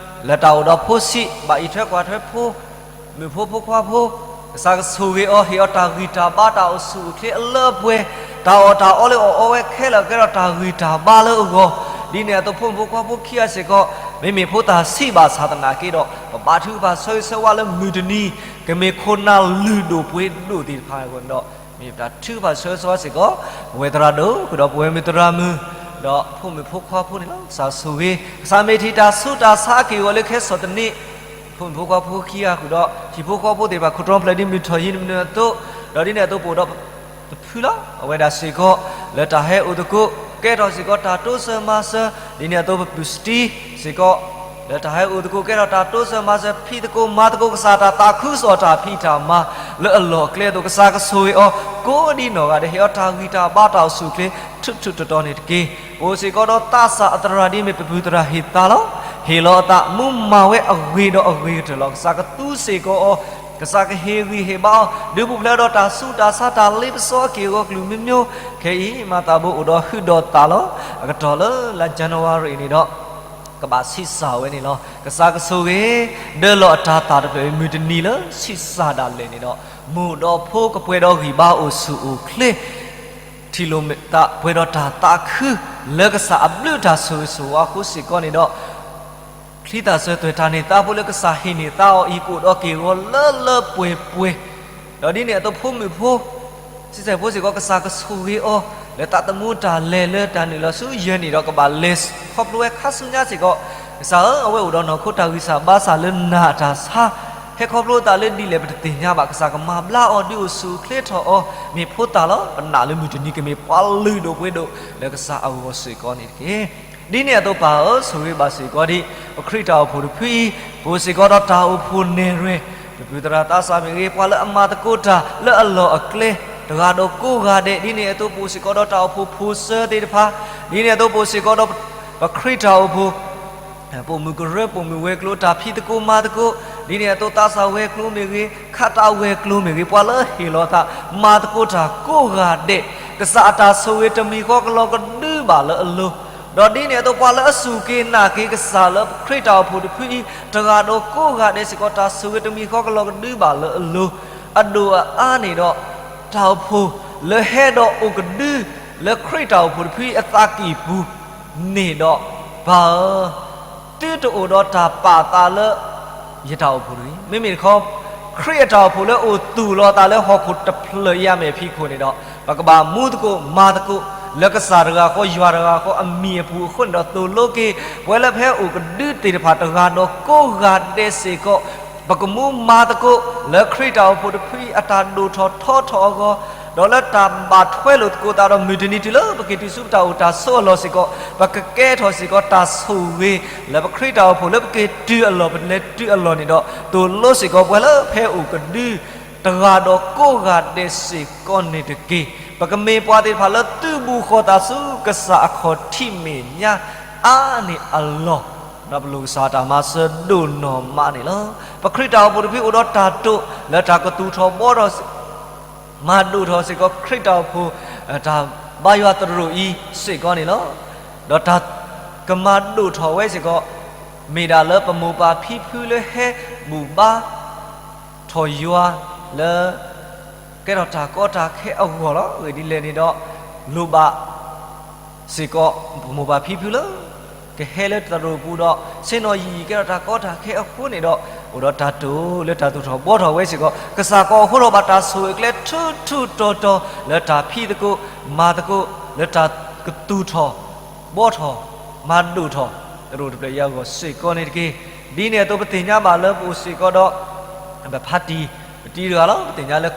လၢတၢ်အိၣ်ဒီးဖိဆံး, ဘၣ်အံးထွဲကွၢ်ထွဲဖိ, မုၣ်ဖိဖိခွါဖိ, ကစၢ်ကဆိၣ်ဂ့ၤအီၤ ဟ့ၣ်အီၤတၢ်ဂံၢ်တၢ်ဘါတၢ်အိၣ်ဆူၣ်အိၣ်ချ့အလၢအပှဲၤ, တၢ်အီၣ်တၢ်အီလၢအီၣ်အီဝဲခဲလၢာ်ကဲထီၣ်တၢ်ဂံၢ်တၢ်ဘါလၢအဂီၢ်, ဒ်န့ၣ်အသိး ဖိမုၣ်ဖိခွါဖိခံဂၤစ့ၢ်ကီး, မ့မ့ၢ်ဖိသၣ်ဆံးဘၣ်ဆၣ်သနာ်က့ဒီး ပဘါထုကဖၣ်ဆၢဂ့ၤဆၢဝါလၢမုၢ်တနံၤ, ကမ့ၢ်ခိၣ်နၢ်လုၢ်ဒိၣ်ပှ့ၤဒိၣ်သ့ၣ်တဖၣ်အဂီၢ်န့ၣ်ဒီး, မ့ၢ်ပတၢ်ထုကဖၣ်ဆၢဂ့ၤဆၢဝါစ့ၢ်ကီး, ပဝဲသရၣ်ဒိၣ်, ဃုာ်ဒီးပဝဲၢ်မုၣ်သရၣ်မုၣ်, ဒီးဖိမုၣ်ဖိခွါဖိန့ၣ်လီၤ. ကစၢ်ဆိၣ်ဂ့ၤ, ကစၢ်မ့ၢ်ထံၣ်တၢ်ဆူးတၢ်ဆါအက့ၢ်အဂီၤလၢခဲစီၣ်တနံၤ, ဖိမုၣ်ဖိခွါဖိခံဂၤဃုာ်ဒီး ဟံၣ်ဖိဃီဖိသ့ၣ်တဖၣ် ခိၣ်တီဖျၢၣ်ဒ်မုၢ်ထီၣ်ယံၤတမံၤအသိး, ဒီးဒ်န့ၣ်အသိးပအိၣ်ဒီး တဖုလီၤ. အဝဲဒၣ်စ့ၢ်ကီး လၢတၢ်ဟဲအိၣ်သကိး ကဲထီၣ်စ့ၢ်ကီးတၢ်တိစၢၤမၤစၢၤ, ဒ်န့ၣ်အသိးပပုၢ်စတံစ့ၢ်ကီး လၢတၢ်ဟဲအိၣ်သကိး ကဲထီၣ်တၢ်တိစၢၤမၤစၢၤ ဖံးသကိးမၤသကိးကစၢ်တၢ်သးခုကစီၣ်တၢ်ဖံးတၢ်မၤ လၢအလီၢ်အကျဲအသိး ကစၢ်ကဆိၣ်ဂ့ၤအီၤ ကိးဒ်နီၢ်ဂၤဒဲး ဟ့ၣ်အီၤတၢ်ဂံၢ်တၢ်ဘါတၢ်အိၣ်ဆူၣ်အိၣ်ချ့ ထူးထူးတီၤတီၤန့ၣ်တက့ၢ်. ပအိၣ်စ့ၢ်ကီးဒီးသးစၢ်အသရၣ်ဒ်မ့ၢ်ပပုၢ်သရၣ်ဟ့ၣ်သါလီၤ. ဟ့ၣ်လီၤအသး မူမၤဝဲအဂ့ၤဒီးအဂ့ၤကတၢၢ်လီၤ. ကစၢ်ကသူစ့ၢ်ကီးအီၤ ကစၢ်ကဟ့ၣ်ဂံၢ်ဟ့ၣ်ဘါအီၤ ဒုးပူၤဖျဲးဒီးတၢ်ဆူးတၢ်ဆါ တၢ်လ့ပစီအက့ၢ်အဂီၤကလုာ်မ့ၢ်မ့ၢ်, ခဲအံၤ မၤသးဘိအိၣ်ဒီးဟုးဒီးသးလီၤ. အကတီၢ်လၢလါ January န့ၣ်ဒီး ကဘၣ်ဆံးစၢ်ဝဲန့ၣ်လီၤ. ကစၢ်ကဆိၣ်ဂ့ၤ ဒၢလီၤအတၤသၣ်တဖျၢၣ်အံၤ မုၢ်တနံၤလၢဆံးစၢ်ဒၣ်လဲာ်န့ၣ်ဒီး မိၢ်ဒီးဖိကပှဲၤဒီးဂံၢ်ဘါအိၣ်ဆူၣ်အိၣ်ချ့ ထံၣ်လိာ်သးပှဲၤဒီးတၢ်သးခု လၢကစၢ်အဘျုးတၢ်ဆိၣ်ဂ့ၤဆိၣ်ဝါအဃိစ့ၢ်ကီးန့ၣ်ဒီး ချံသၣ်စၢၤသွဲၣ်တၢ်န့ၢ်သါဖိလၢကစၢ်ဟ့ၣ်န့ၢ်သါအီၤအံၤ ကအိၣ်ဒီးက့ၢ်ဂီၤလၢလၢပှဲၤပှဲၤ, ဒီးဒ်န့ၣ်အသိးဖိမုၣ်ဖိ ဆံးစၢ်ဖိစ့ၢ်ကီး ကစၢ်ကဆိၣ်ဂ့ၤအီၤ လၢသးသမူတၢ်လဲၤလၢတၢ်နုာ်လီၤဆူယဲၢ်န့ၣ်ဒီး ကဘၣ်လဲၤခီဖျိဝဲခါဆူညါစ့ၢ်ကီး, ကစၢ်ဧၢ အဝဲအိၣ်ဒီးနီၢ်ခိတၢ်ဂံၢ်စၢ်ဘါစၢ်လၢနၢ်တၢ်ဆါ, ဟဲခီဖျိသးလၢဒ်လဲၣ်ပတသ့ၣ်ညါဘၣ်, ကစၢ်ကမၤဘျါအီၤဒုးအိၣ်ဆူၣ်အိၣ်ချ့ထီၣ်အီၤ, မ့ၢ်ဖိသၣ်လီၤ. ပနာ်လၢမုၢ်တနံၤကမ့ၢ်ပှၤလုၢ်ဒိၣ်ပှ့ၤဒိၣ်လၢကစၢ်အဂီၢ်စ့ၢ်ကီးန့ၣ်တက့ၢ်. ဒ်န့ၣ်အသိးပၢ်ဧၢ ဆိၣ်ဂ့ၤဘၣ်စ့ၢ်ကီးဒ် ပခရံာ်တၢ်အိၣ်ဖှိၣ်တဖုအံၤ, ပအိၣ်စ့ၢ်ကီးဒီးတၢ်အိၣ်ဖှိၣ်နဲၣ်ရွဲၣ်, ပပုၢ်သရၣ်သးစၢ်မ့ၢ်ဂ့ၤ, ပှၤလၢအမၤသကိးတၢ်လၢအလီၢ်အကျဲ တဂၤဒီးကိးဂၤဒဲး, ဒ်န့ၣ်အသိး ပအိၣ်စ့ၢ်ကီးဒီးတၢ်အိၣ်ဖှိၣ်ဖိစၢၤသ့ၣ်တဖၣ်, ဒ်န့ၣ်အသိး ပအိၣ်စ့ၢ်ကီးဒီး ပခရံာ်တၢ်အိၣ်ဖှိၣ် ပိာ်မုၣ်ကရၢ ပိာ်မုၣ်ဝဲၤကျိၤ တၢ်ဖံးသကိးမၤသကိး, ဒ်န့ၣ်အသိးသးစၢ်ဝဲၤကျိၤမ့ၢ်ဂ့ၤ, ခးတၢ်ဝဲၤကျိၤမ့ၢ်ဂ့ၤ, ပှၤလၢဟ့ၣ်လီၤသး မၤသကိးတၢ်ကိးဂၤဒဲး, ကစၢ်အတၢ်ဆိၣ်ဂ့ၤတမံၤဃီကလီၤကဒုဘၣ်လၢအလိၤ, ဒီးဒ်န့ၣ်အသိး ပှၤလၢအစူၢ်က့ၤနာ်က့ၤကစၢ်လၢခရံာ်တၢ်အိၣ်ဖှိၣ်တဖုအံၤ တဂၤဒီးကိးဂၤဒဲးစ့ၢ်ကီး တၢ်ဆိၣ်ဂ့ၤတမံၤဃီကလီၤကဒုဘၣ်လၢအလိၤ, အဒိၣ်အအါန့ၣ်ဒီး တၢ်အိၣ်ဖှိၣ်လၢဟဲဒီးအိၣ်ကဒု လၢခရံာ်တၢ်အိၣ်ဖှိၣ်တဖုအံၤအသးကံၢ်ပူၤန့ၣ်ဒီး ပၢ်ဧၢ, သုတအိၣ်ဒီးတၢ်ပာ်သးလၢ ယတၢ်အိၣ်ဖှိၣ်တဂ့ၤ. မ့မ့ၢ်တခီ, ခ ခရံာ်အတၢ်အိၣ်ဖှိၣ်လၢအိၣ်သူၣ်လီၤအသးလၢဟီၣ်ခိၣ်တဖျၢၣ်အံၤအမဲာ်ဖံးခိၣ်န့ၣ်ဒီး, ပကဘၣ်မူသကိးမၤသကိး လၢကစၢ်တဂၤဃီ ယွၤတဂၤဃီအမံၤအပူၤအဃိန့ၣ်ဒီး သိၣ်လိက့ၤ ပဝဲလၢပဟဲအိၣ်ကဒုသ့ၣ်တဖၣ်တဂၤဒီးကိးဂၤဒဲးစ့ၢ်ကီး, ပကမူမၤသကိး လၢခရံာ်တၢ်အိၣ်ဖှိၣ်တဖုအံၤအတၢ်ဒိၣ်ထီၣ်ထီထီၣ်အဂီၢ်, ဒီးလၢတၢ်ဘၣ်ထွဲလိာ်သကိးသးဒီးမုၢ်တနံၤတုၤလၢပက့ၤတုၤဆူပတၢ်အိၣ်တၢ်ဆိးအလီၢ်စ့ၢ်ကီး, ပကကဲထီၣ်စ့ၢ်ကီးတၢ်ဆိၣ်ဂ့ၤ လၢပခရံာ်တၢ်အိၣ်ဖှိၣ်လၢပက့ၤတုၤအလီၢ် ပလဲၤတုၤအလီၢ်န့ၣ်ဒီး သိၣ်လိစ့ၢ်ကီးပှၤလၢဖဲအိၣ်ကဒု တဂၤဒီးကိးဂၤဒဲးစ့ၢ်ကီးန့ၣ်တက့ၢ်. ပကမ့ၢ်ပှၤသ့ၣ်တဖၣ်လၢသုးဘူးဃီၤသးဆူကစၢ်အခီၣ်ထံးမဲာ်ညါအါန့ၢ်အလီၢ်, ဒီးပလိၣ်ကစၢ်တၢ်မၤစၢၤဒိၣ်နီၢ်မးန့ၣ်လီၤ. ပခရံာ်တၢ်အိၣ်ဖှိၣ်တဖုအိၣ်ဒီးတၢ်တိာ်လၢတၢ်ကသူၣ်ထီၣ်ဘှီထီၣ် မၤဒိၣ်ထီၣ်စ့ၢ်ကီးခရံာ်တၢ်အိၣ်ဖှိၣ် တၢ်ဘါယွၤသရိာ်အံၤစ့ၢ်ကီးန့ၣ်လီၤ. ဒီးတၢ်ကမၤဒိၣ်ထီၣ်ဝဲစ့ၢ်ကီး မ့ၢ်ဒၣ်လၢပမိၢ်ပၢ်ဖံဖုလၢဟဲဘူၣ်ဘါထီၣ်ယွၤလၢ ကဲထီၣ်တၢ်ကီတၢ်ခဲအဂီၢ်လီၤ. အဂ့ၢ်ဒ်လဲၣ်န့ၣ်ဒီး လိၣ်ဘၣ် စ့ၢ်ကီး ပမိၢ်ပၢ်ဖံဖုလၢ ကဟဲလၢတရူးပူၤဒီး ဆ့ၣ်နီၤယံာ်ယံာ်ကဲထီၣ်တၢ်ကီတၢ်ခဲအဃိန့ၣ်ဒီး အိၣ်ဒီးတၢ်တိာ်လၢတၢ်သူၣ်ထီၣ်ဘှီထီၣ်ဝဲစ့ၢ်ကီး ကစၢ်ကီးအိၣ်ဃိထီၣ်ဘၣ်တၢ်ဆိၣ်ဂ့ၤကျဲထူထူတီတီ လၢတၢ်ဖံးသကိး မၤသကိး လၢတၢ်ကသူၣ်ထီၣ် ဘှီထီၣ် မၤဒိၣ်ထီၣ် တရူးတဖျၢၣ်အံၤအဂီၢ်စ့ၢ်ကီးန့ၣ်တက့ၢ်. ဒ်န့ၣ်အသိးပသ့ၣ်ညါဘၣ်လၢပအိၣ်စ့ၢ်ကီးဒီး ပဖါတံၢ် ပတံၤတဂၤလီၤ. ပသ့ၣ်ညါလၢ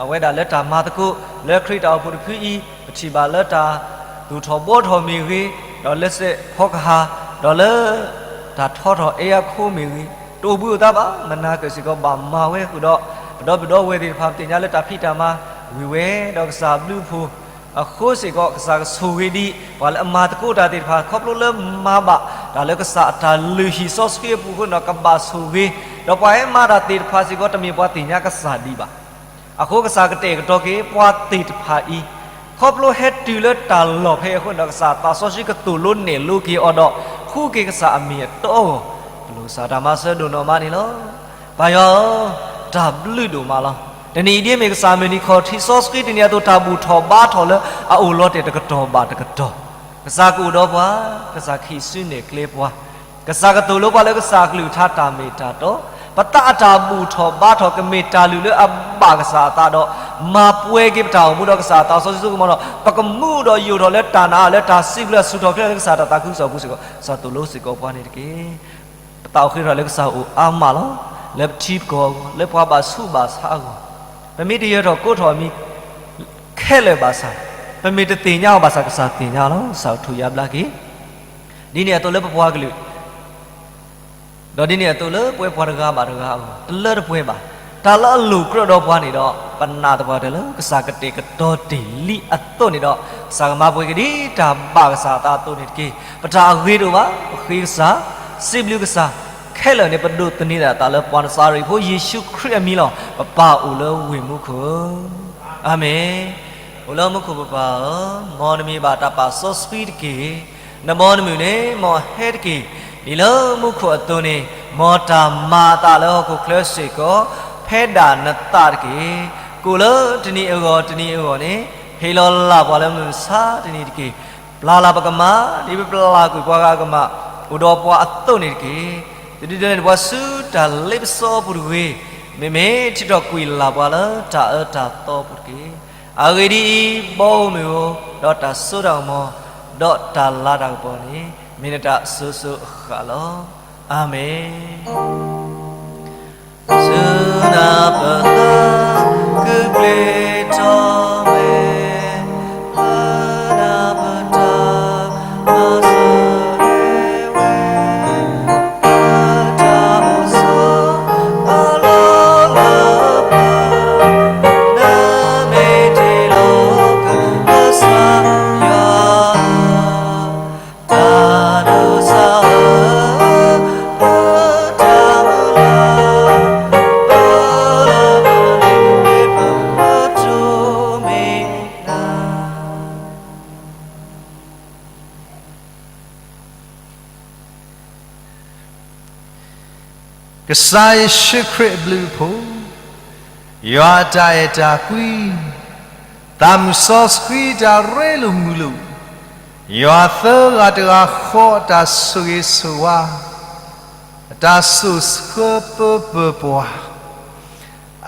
အဝဲဒၣ်လၢတၢ်မၤသကိး လၢခရံာ်တၢ်အိၣ်ဖှိၣ်တဖုအံၤ ပထံၣ်ဘၣ်လၢတၢ်သူၣ်ထီၣ်ဘှီထီၣ်မ့ၢ်ဂ့ၤ, ဒီးလၢစဲးဖီကဟၣ်, ဒီးလၢ တၢ်ထီထီၣ်အဲအခိမ့ၢ်ဂ့ၤ, တအိၣ်ဘှံးအိၣ်သါဘၣ်. မနၤကၢၢ်စ့ၢ်ကီးဘၣ်မၤဝဲဃုာ်ဒီး ပဒီပုၢ်ဒီဝဲၢ်သ့ၣ်တဖၣ် ပသ့ၣ်ညါလၢတၢ်ဖံးတၢ်မၤဝံၤဝဲ ဒီးကစၢ်ဘျုးအဖှိၣ်အဃိစ့ၢ်ကီး ကစၢ်ကဆိၣ်ဂ့ၤဒံး ပှၤလၢအမၤသကိးတၢ်သ့ၣ်တဖၣ် ခီဖျိလၢမၤဘၣ်တၢ်လၢကစၢ်အတၢ်လုၢ်ဟံၣ်စီဆှံအပူၤအဃိန့ၣ်ဒီး ကဘၣ်ဆိၣ်ဂ့ၤ, ဒီးပှၤဟဲမၤတၢ်သ့ၣ်တဖၣ်စ့ၢ်ကီး တမ့ၢ်ပှၤသ့ၣ်ညါကစၢ်ဒံးဘၣ်. အဃိကစၢ်ကတဲာ်ကတီၤက့ၤပှၤသ့ၣ်တဖၣ်အံၤ, ခီဖျိဟဲတုၤလၢတၢ်လီၢ်ဖဲအံၤအဃိန့ၣ်ဒီး ကစၢ်သးစီဆှံကသိၣ်လိနဲၣ်လိက့ၤအီၤဒီး ဃုက့ၤကစၢ်အမ့ၢ်အတီအဂီၢ်, ပလိၣ်ကစၢ်တၢ်မၤစၢၤဒိၣ်နီၢ်မးန့ၣ်လီၤ. ပၢ်ယွၤဧၢ, တၢ်ဘျုးဒိၣ်မးလီၤ. တနံၤအံၤဒ်အမ့ၢ်ကစၢ်မုၢ်နံၤခီၣ်ထံးစီဆှံတနံၤအသိး တၢ်ဘူၣ်ထီၣ်ဘါထီၣ်လၢအအိၣ်လီၤတဲာ်တကတီၢ်ဘၣ်တကတီၢ်, ကစၢ်ကအိၣ်ဒီးပှၤ, ကစၢ်ခံးစုနဲၣ်ကျဲပှၤ, ကစၢ်ကသိၣ်လိပှၤလၢကစၢ်အကလုၢ်ကထါတၢ်မ့ၢ်တၢ်တီ, ပသးအတၢ်ဘူၣ်ထီၣ်ဘါထီၣ် ကမ့ၢ်တၢ်လုၢ်လၢအဘၣ်ကစၢ်အသးဒီး မၤပှဲၤက့ၤပတၢ်အိၣ်မူဒီးကစၢ်အသးစီဆှံဆိကမိၣ်ဒီး ပကမူဒီးယိာ်ထီၣ်လၢတၢ်နာ်လၢတၢ်စံးဘျုးအစူၢ်ထီၣ်ချၢလၢကစၢ်တၢ်သးခုကစီၣ်အပူၤစ့ၢ်ကီး ကစၢ်သိၣ်လိစ့ၢ်ကီးပှၤန့ၣ်တက့ၢ်. ပသးအိၣ်ဃ့ထီၣ်လၢကစၢ်အိၣ်အါမးလီၤ. လၢပထံပကီၢ်အဂီၢ်, လၢပှၤဘၣ်ဆူးဘၣ်ဆါအဂီၢ်, ပမ့ၢ်တယၢၤထီၣ်ကိးထီၣ်အမံၤခဲလၢာ်ဘၣ်ဆၣ်, ပမ့ၢ်တသ့ၣ်ညါအီၤဘၣ်ဆၣ် ကစၢ်သ့ၣ်ညါလီၤ. ကစၢ်အိၣ်ထူၣ်ယါဘျါက့ၤ ဒ်န့ၣ်အသိးလၢပပှၤကလုာ် ဒီးဒ်န့ၣ်အသိးလၢပဝဲပှၤတဂၤဘၣ်တဂၤအဂီၢ် တလၢတပှဲၤဘၣ်. တၢ်လၢအလိၤကြၢးဒီးပှၤန့ၣ်ဒီး ပနာ်သပှၢ်တၢၢ်လၢကစၢ်ကတဲာ်ကတီၤတ့ၢ်လံအသိးန့ၣ်ဒီး ကစၢ်ကမၤပှဲၤက့ၤဒ်တၢ်ဘၣ်ကစၢ်အသးအသိးန့ၣ်တက့ၢ်. ပတၢ်အဂ့ၤတအိၣ်ဘၣ်, ပဃ့ကစၢ်, စံးဘျုးကစၢ်, ခဲလၢာ်န့ၣ် ပဒိးသန့ၤဒၣ်သးလၢပှၤနစၤရ့းဖိယ့ၣ်ၡူးခရံာ်အမံၤလီၤ. ပပၢ်အိၣ်လၢဝ့ၢ်မူခိၣ်ဧၢ, အၤမ့ၣ်. အိၣ်လၢမူခိၣ်ပပၢ်ဧၢ, မ်နမံၤဘၣ်တၢ်ပာ်စီဆှံတက့ၢ်. နဘီနမုၢ်န့ၣ် မ်ဟဲတက့ၢ်. ဒ်လၢမူခိၣ်အသိးန့ၣ် မ်တၢ်မၤအသးလၢဟီၣ်ခိၣ်ချၢစ့ၢ်ကီး ဖဲဒၣ်နသးတက့ၢ်. ကိၣ်လၢတနံၤအဂီၢ်တနံၤအဂီၢ်န့ၣ် ဟ့ၣ်လီၤလၢ်ပှၤလၢမုၢ်မဆါတနံၤတက့ၢ်. ပျၢ်လၢ်ပကမၢ် ဒ်ပပျၢ်ကွံာ်ပှၤဂၤအကမၢ် အိၣ်ဒီးပှၤအသိးန့ၣ်တက့ၢ်. တဒုးဒဲးန့ၢ်ပှၤဆူတၢ်လ့ပစီအပူၤတဂ့ၤ, မ့မ့ၢ်ထုးထီၣ်ကွံာ်လၢ်ပှၤလၢတၢ်အၢတၢ်သီအပူၤတက့ၢ်. အဂ့ၢ်ဒ်အံၤ, ဘီဧိၤမုၢ်ဧိၤ, ဒီးတၢ်စိတၢ်ကမီၤ, ဒီးတၢ်လၤတၢ်ကပီၤန့ၣ် မ့ၢ်နတၢ်အစိၤစိၤအဃၣ်လီၤ. အၤမ့ၣ်. ဆူနၤပသး ကုၢ်ပျ့ၤထီၣ်မဲာ် လၢနၤပတၢ်မၤစၢၤ ဝဲ တၢ်အိၣ်ဆိးအလီၢ်လၢပှၤ နမ့ၢ်တ့လီၤက့ၤကစၢ်ယွၤ တၢ်ဒိးစၢ်ဧၢ, လၢတၢ်မုၢ်လၢ် ပလၢပလ့ၢ်ပတိၢ်မ့ၢ်နၤ ကစၢ်ယ့ၣ်ၡူးခရံာ်အဘျုးအဖှိၣ်, ယွၤအတၢ်အဲၣ်တၢ်ကွံ, သးမုၢ်စီဆှံတၢ်ရ့လိာ်မုာ်လိာ်, ယွၤသၢဂၤတဂၤဃီအတၢ်ဆိၣ်ဂ့ၤဆိၣ်ဝါ, အတၢ်စိာ်ဆှၢပၢပၢၤပှၤ,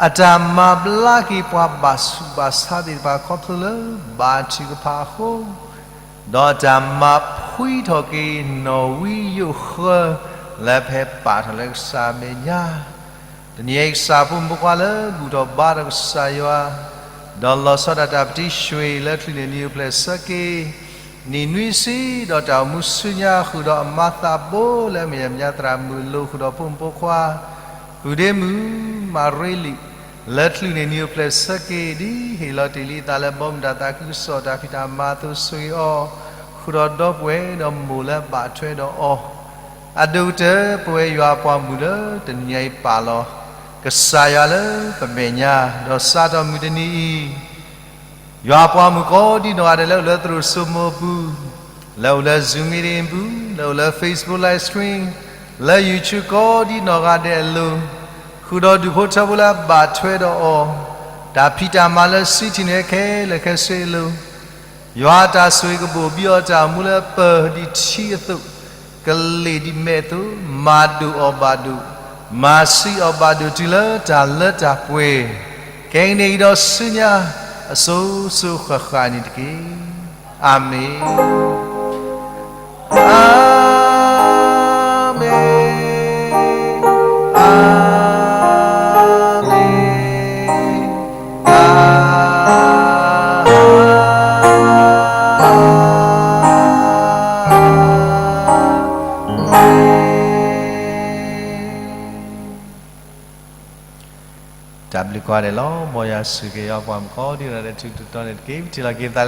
အတၢ်မၤဘျါက့ၤပှၤဘၣ်ဆူးဘၣ်ဆါသ့ၣ်တဖၣ်ခီဖျိလၢဘါထုကဖၣ်အဃိ, ဒီးတၢ်မၤဖှံထီၣ်က့ၤနီၣ်ဝံယိၣ်ဃၢ လၢဖဲပာ်ထီၣ်လၢကစၢ်မဲာ်ညါ, တနံၤအံၤကစၢ်ဖိမုၣ်ဖိခွါလၢဘူၣ်ထီၣ်ဘါထီၣ်ကစၢ်ယွၤ, ဒီးလီၤဆီဒၣ်တၢ်ပတံၤဆှံလၢချုးန့ၢ်နံၤအိၣ်ဖျဲၣ်ဆၢက့ၤ နံၣ်နွံဆံ ဒီးတၢ်အိၣ်မူဆူညါဃုာ်ဒီးအမၤသးဘိလၢအမဲာ်ညါသရၣ်မုၣ်လိၤဃုာ်ဒီးဖိမုၣ်ဖိခွါ, ဃုာ်ဒ့မုၣ် မၤရ့လံာ် လၢချုးန့ၢ်နံၤအိၣ်ဖျဲၣ်ဆၢက့ၤ ဒ်ဟ့ၣ်လီၤတ့ၢ်လံအသးလၢဘီမုၢ်တၢ်သးခုကစီၣ်တၢ်ဖံးတၢ်မၤအသိးဆိၣ်ဂ့ၤအီၤ, ဃုာ်ဒီးဒီပုၢ်ဝဲၢ်ဒီးမိၢ်လၢအဘၣ်ထွဲဒီးအီၤ အဒိၣ်ကတၢၢ် ပဝဲယွၤအပှၤမုၣ်လၢတနံၤညါအံၤပာ်လီၤ ကစၢ်ယွၤလၢပမဲာ်ညါ, ဒီးစးထီၣ်မုၢ်တနံၤအံၤ ယွၤအပှၤမုၣ်ကိးဒံနီၢ်ဂၤဒဲးလၢအိၣ်လၢသရိာ်စိမိၤအပူၤ, လၢအိၣ်လၢ Zoom meeting အပူၤ, လၢအိၣ်လၢ Facebook live stream, လၢ YouTube ကိးဒံနီၢ်ဂၤဒဲးအလိၤ, ဃုာ်ဒီးဒူၣ်ဖိထၢဖိလၢအဘၣ်ထွဲဒီးအီၤ, တၢ်ဖံးတၢ်မၤလၢစံးထံၣ်န့ၢ်ခဲလၢာ်ခဲဆ့အလိၤ ယွၤအတၢ်ဆိၣ်ဂ့ၤကဘိၣ်ဘံအီၤတၢ်အိၣ်မူလၢပၢၤဒံးထံအသိး, ကလ့ၢ်ဒံးမဲးအသိး, မၤဒိၣ်အီၤဘၣ်ဒိၣ်, မၤဆံးအီၤဘၣ်ဒိၣ်တုၤလၢတၢ်လၢတၢ်ပှဲၤ, ခဲကနံၣ်အံၤဒီးဆူညါ အစိၤစိၤဃၣ်ဃၣ်န့ၣ်တက့ၢ်. အၤမ့ၣ်, အၤမ့ၣ်, အၤမ့ၣ်, အၤမ့ၣ်. တၢ်ဘျုးကိးဂၤဒဲးလီၤ. မ်ယွၤဆိၣ်ဂ့ၤယွၤပှၤမုၣ်ကိးဒံနီၢ်ဂၤဒဲးထူးထူးတီၤတီၤန့ၣ်တက့ၢ်. ပထံၣ်လိာ်က့ၤပသးလၢ